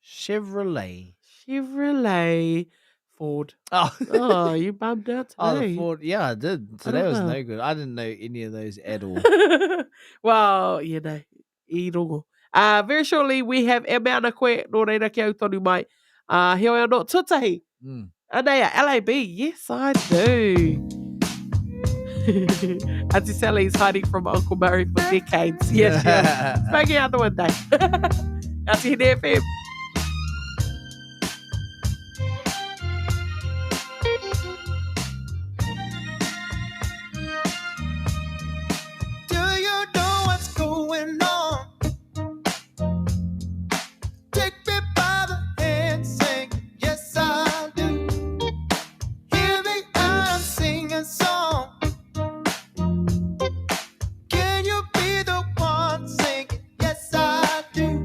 Chevrolet. Chevrolet, Ford. Oh, Oh, you bummed out today. Oh, the Ford. Yeah, I did. Today was Ah. no good. I didn't know any of those at all. well, you know, i rongo. Very shortly, we have e mea ana koe, nō reira kia au tonu mai. Heoi anō, tutahi. Anei a LAB, yes I do. Auntie Sally's hiding from Uncle Murray for decades. Yes, she is. Smoking out the window. Auntie Hine FM. Do you know what's going on? Take me by the hand, sing, yes I do. Hear me, I'm singing song. Can you be the one singing? Yes I do.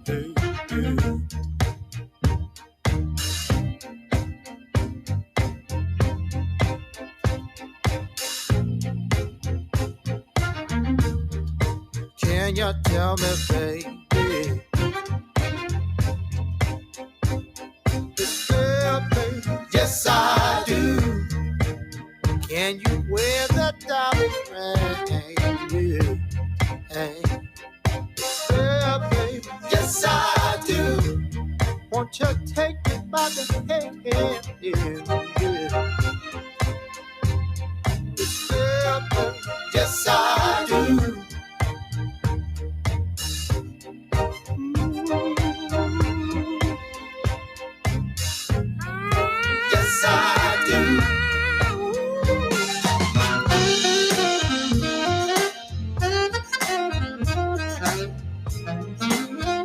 Hey, yeah. Can you tell me, baby? Yeah, baby. Yes, I do. Can you wear the diamond ring? Yeah. Yeah, baby. Yes, I do. Won't you take me by the hand? Yeah, yeah. Yeah, baby. Yes, I do. Yes, I do.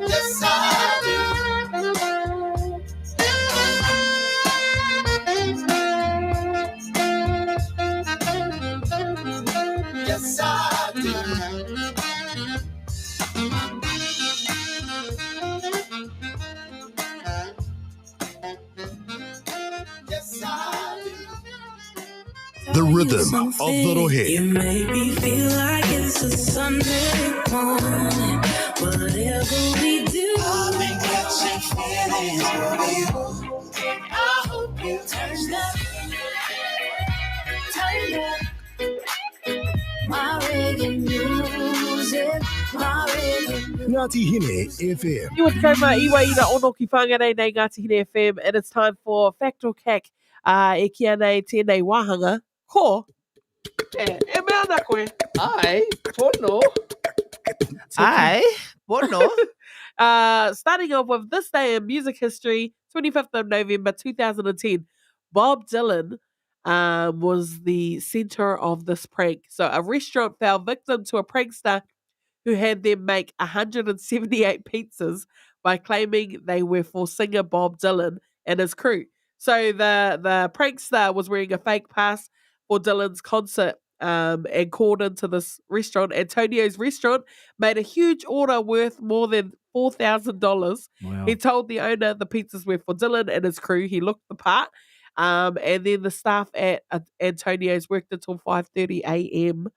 Yes, I do. Yes, I do. Yes, I do. The rhythm of the rohe. You make me feel like it's a Sunday morning. Whatever we do, I've been catching feelings for you. I hope you turn up, turn up. My reggae music, my reggae Ngāti Hine FM. Iwa te kauma, iwa ira ono ki whangarei nei Ngāti Hine FM, and it's time for Fact or Cack. E kia nei tēnei wāhanga, ko, e, e mea ana koe. Ai, pono. Ai, pono. Starting off with this day in music history, 25th of November 2010, Bob Dylan was the center of this prank. So a restaurant fell victim to a prankster who had them make 178 pizzas by claiming they were for singer Bob Dylan and his crew. So the prankster was wearing a fake pass for Dylan's concert and called into this restaurant, Antonio's restaurant, made a huge order worth more than $4,000. Wow. He told the owner the pizzas were for Dylan and his crew. He looked the part. And then the staff at Antonio's worked until 5:30 a.m.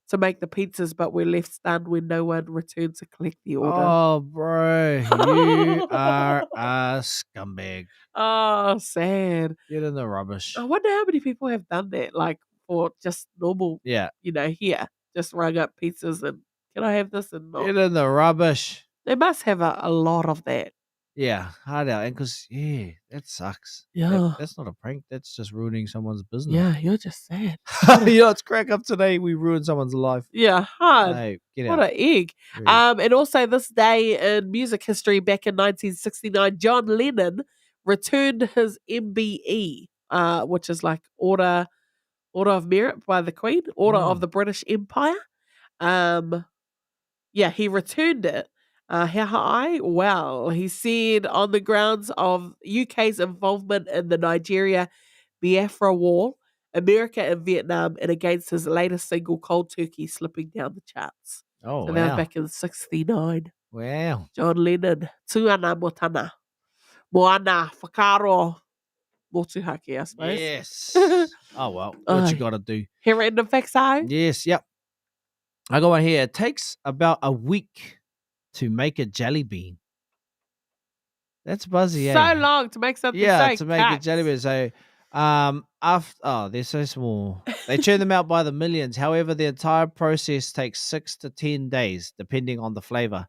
to make the pizzas, but were left stunned when no one returned to collect the order. Oh, bro, you are a scumbag. Oh, sad. Get in the rubbish. I wonder how many people have done that, like for just normal, Yeah. you know, here, just rung up pizzas and can I have this and not? Get in the rubbish. They must have a lot of that. Yeah, hard out. And because, yeah, that sucks. Yeah. That's not a prank. That's just ruining someone's business. Yeah, you're just sad. You know, it's crack up today. We ruined someone's life. Yeah, hard. Hey, get What out. an egg. Really. And also this day in music history back in 1969, John Lennon returned his MBE, which is like Order of Merit by the Queen, Order of the British Empire. Yeah, he returned it. How Well, he said on the grounds of UK's involvement in the Nigeria Biafra War, America and Vietnam, and against his latest single, Cold Turkey, slipping down the charts. Oh, So that was wow. back in 69. Wow. John Lennon, Tuana Motana. Moana, Whakaaro, Motuhake, I suppose. Yes. Oh, well, what you Aye. got to do. Here random facts, I. Yes, yep. I got one here. It takes about a week to make a jelly bean. That's buzzy, eh? So long to make something Yeah, so to make a cucked. jelly bean. So, after, oh, they're so small. They churn them out by the millions. However, the entire process takes 6 to 10 days, depending on the flavor.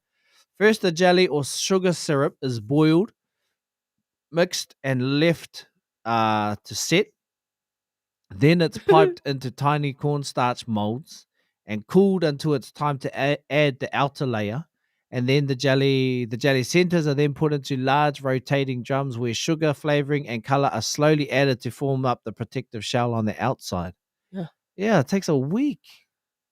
First, the jelly or sugar syrup is boiled, mixed, and left to set. Then it's piped into tiny cornstarch molds and cooled until it's time to add the outer layer. And then the jelly centers are then put into large rotating drums where sugar, flavoring, and color are slowly added to form up the protective shell on the outside. Yeah. Yeah, it takes a week.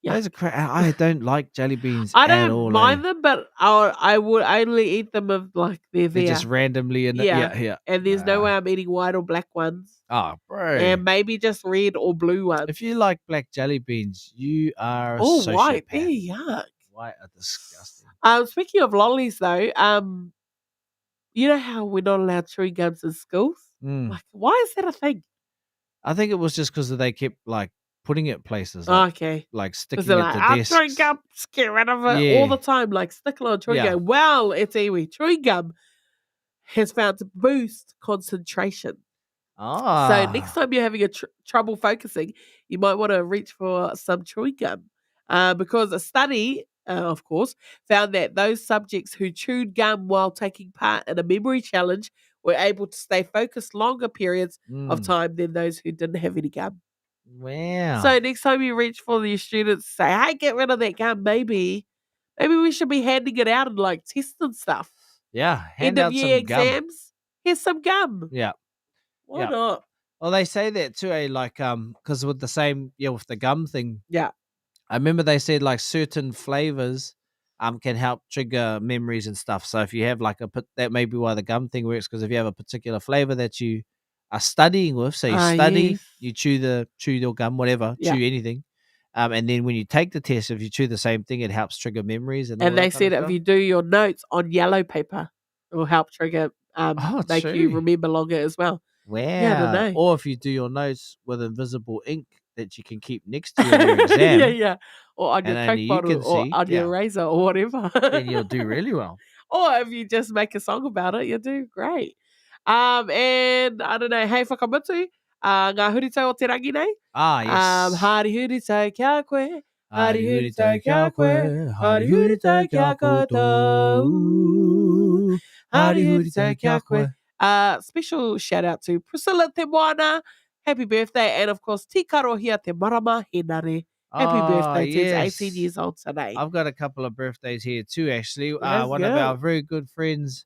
Yeah. Those are I don't like jelly beans I at don't all, mind eh? them, but I would only eat them if like they're They're there. just randomly in the, yeah. And there's no way I'm eating white or black ones. Oh, bro. And maybe just red or blue ones. If you like black jelly beans, you are a Oh, white. sociopath. They're yuck. White are disgusting. Speaking of lollies, though, you know how we're not allowed chewing gums in schools? Like, why is that a thing? I think it was just because they kept like putting it places. Like, Okay. Like 'Cause sticking they're it like, to "Ah, desks. chewing gum, just get rid of it all Yeah. the time. Like, stick a little chewing Yeah. gum. Well, it's iwi. Chewing gum has found to boost concentration. Ah. So next time you're having a trouble focusing, you might want to reach for some chewing gum, because a study, of course, found that those subjects who chewed gum while taking part in a memory challenge were able to stay focused longer periods of time than those who didn't have any gum. Wow. So next time you reach for your students, say, "Hey, get rid of that gum." Maybe we should be handing it out and like tests and stuff. Yeah, hand End out of year some gum. exams. Here's some gum. Yeah. Why Yeah. not? Well, they say that too, eh? Like, because with the same, yeah, with the gum thing. Yeah. I remember they said like certain flavors, can help trigger memories and stuff. So if you have like a, that may be why the gum thing works, because if you have a particular flavor that you are studying with, so you study, yes. you chew your gum, whatever, Yeah. chew anything, and then when you take the test, if you chew the same thing, it helps trigger memories and all And that they kind said of if stuff. you do your notes on yellow paper, it will help trigger, Oh, make you true. remember longer as well. Wow. Yeah, I don't know. Or if you do your notes with invisible ink that you can keep next to you in your exam. Yeah, yeah. Or on your and Coke only you bottle can or see, on your yeah. razor or whatever. Then you'll do really well. Or if you just make a song about it, you'll do great. And I don't know, hey whakamutu, ngā huritau o te rangi nei. Yes. Hari huritau kia koe, hari Hari huritau huritau kia kia koe, koe, hari hari huritau huritau kia kia koutou. Hari Hari huritau huritau kia kia koe. koe. Special shout out to Priscilla Te Moana. Happy birthday. And of course, Tikarohia Te Marama Henare. Happy birthday. Turns 18 Yes. years old today. I've got a couple of birthdays here too, actually. Let's One of go. our very good friends,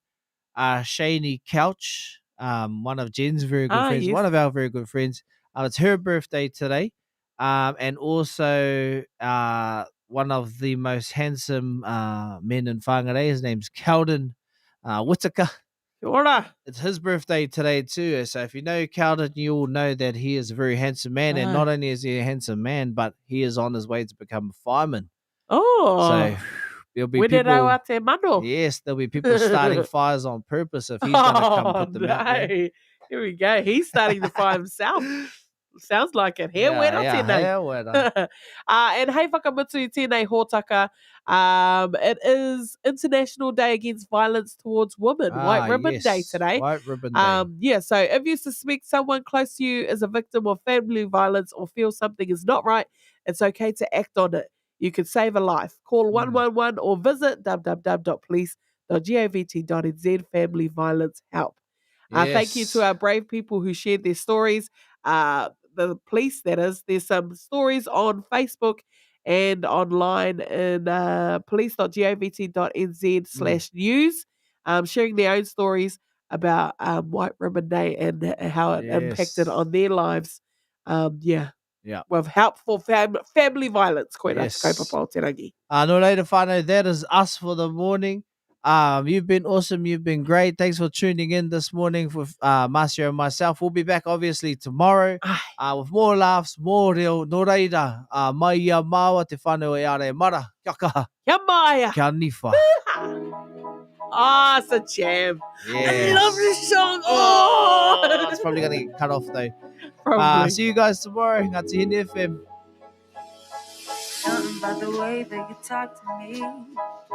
Shani Couch, one of Jen's very good friends, Yes. one of our very good friends. It's her birthday today. And also one of the most handsome men in Whangarei. His name's Keldon Whitaker. Kia ora. It's his birthday today too. So if you know Keldon, you will know that he is a very handsome man. And not only is he a handsome man, but he is on his way to become a fireman. Oh. So there'll be Wene people. rawa te mano. Yes, there'll be people starting fires on purpose if he's going to come Oh, put them out there. no. Here we go. He's starting the fire himself. Sounds like it. He Yeah, wera yeah, tēnei. he wera. And hei whakamutu i tēnei hōtaka. It is International Day Against Violence Towards Women, White Ribbon Day Yes. today. White Ribbon Day. Yeah, so if you suspect someone close to you is a victim of family violence or feel something is not right, it's okay to act on it. You could save a life. Call 111 or visit www.police.govt.nz family violence help. Thank you to Yes. our brave people who shared their stories. The police, that is. There's some stories on Facebook and online in police.govt.nz /news, sharing their own stories about White Ribbon Day and how it impacted Yes. on their lives. Yeah. Yeah. With help for family violence. Koe rā te Yes. kaupapa o te rangi. Nō reira whānau, that is us for the morning. You've been awesome. You've been great. Thanks for tuning in this morning with Marcia and myself. We'll be back obviously tomorrow with more laughs, more reo. Nō reira, mai ia māua te whānau e ara e mara. Kia kaha. Kia maia. Kia niwha. It's a jam. I love Yes. this song. Oh, It's probably going to get cut off though. Probably. See you guys tomorrow. Ngāti Hine FM. Something about the way that you talk to me,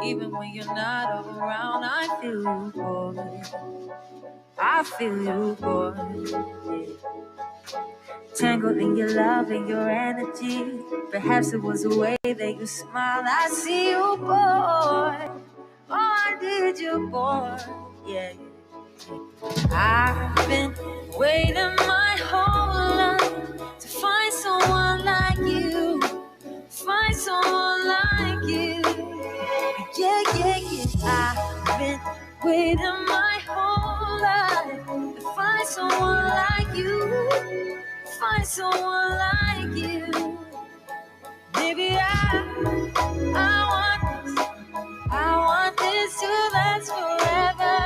even when you're not around, I feel you, boy. I feel you, boy. Tangled in your love and your energy. Perhaps it was the way that you smiled. I see you, boy. Oh, I did you, boy. Yeah. I've been waiting my whole life to find someone like you. Find someone like you. Yeah, yeah, yeah. I've been waiting my whole life to find someone like you. Find someone like you. Maybe I want this. I want this to last forever.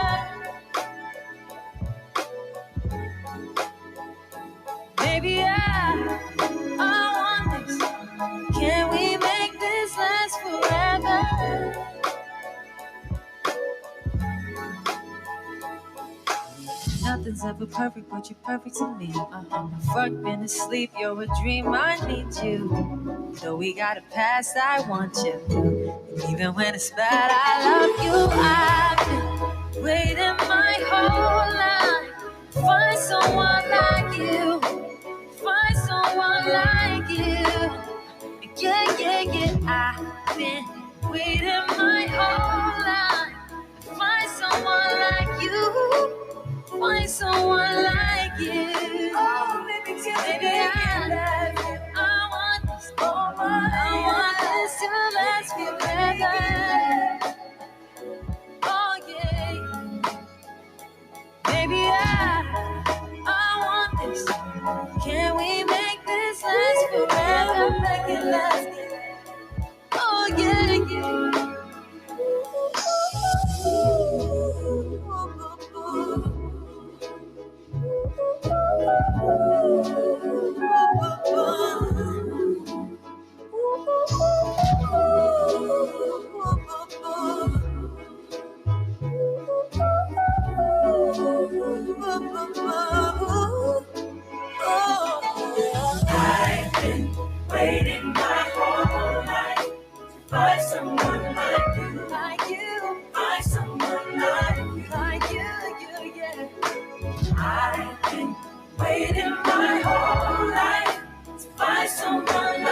Maybe I want this. Can we make this last forever? Nothing's ever perfect, but you're perfect to me. Fuck been asleep, you're a dream. I need you. Though we got a past, I want you. And even when it's bad, I love you. I've been waiting my whole life. Find someone like you. Find someone like you. Yeah, yeah, yeah. I've been waiting my whole life. Find someone like you. Find someone like you. Oh, baby, baby, I want this. I want this to last forever. Oh yeah, baby, I want this. Can we make this last forever? Make it last. Oh yeah, yeah. I've been waiting my whole life to find someone like you, like you, find someone like you, like you, you, yeah. I've been waiting my whole life to find someone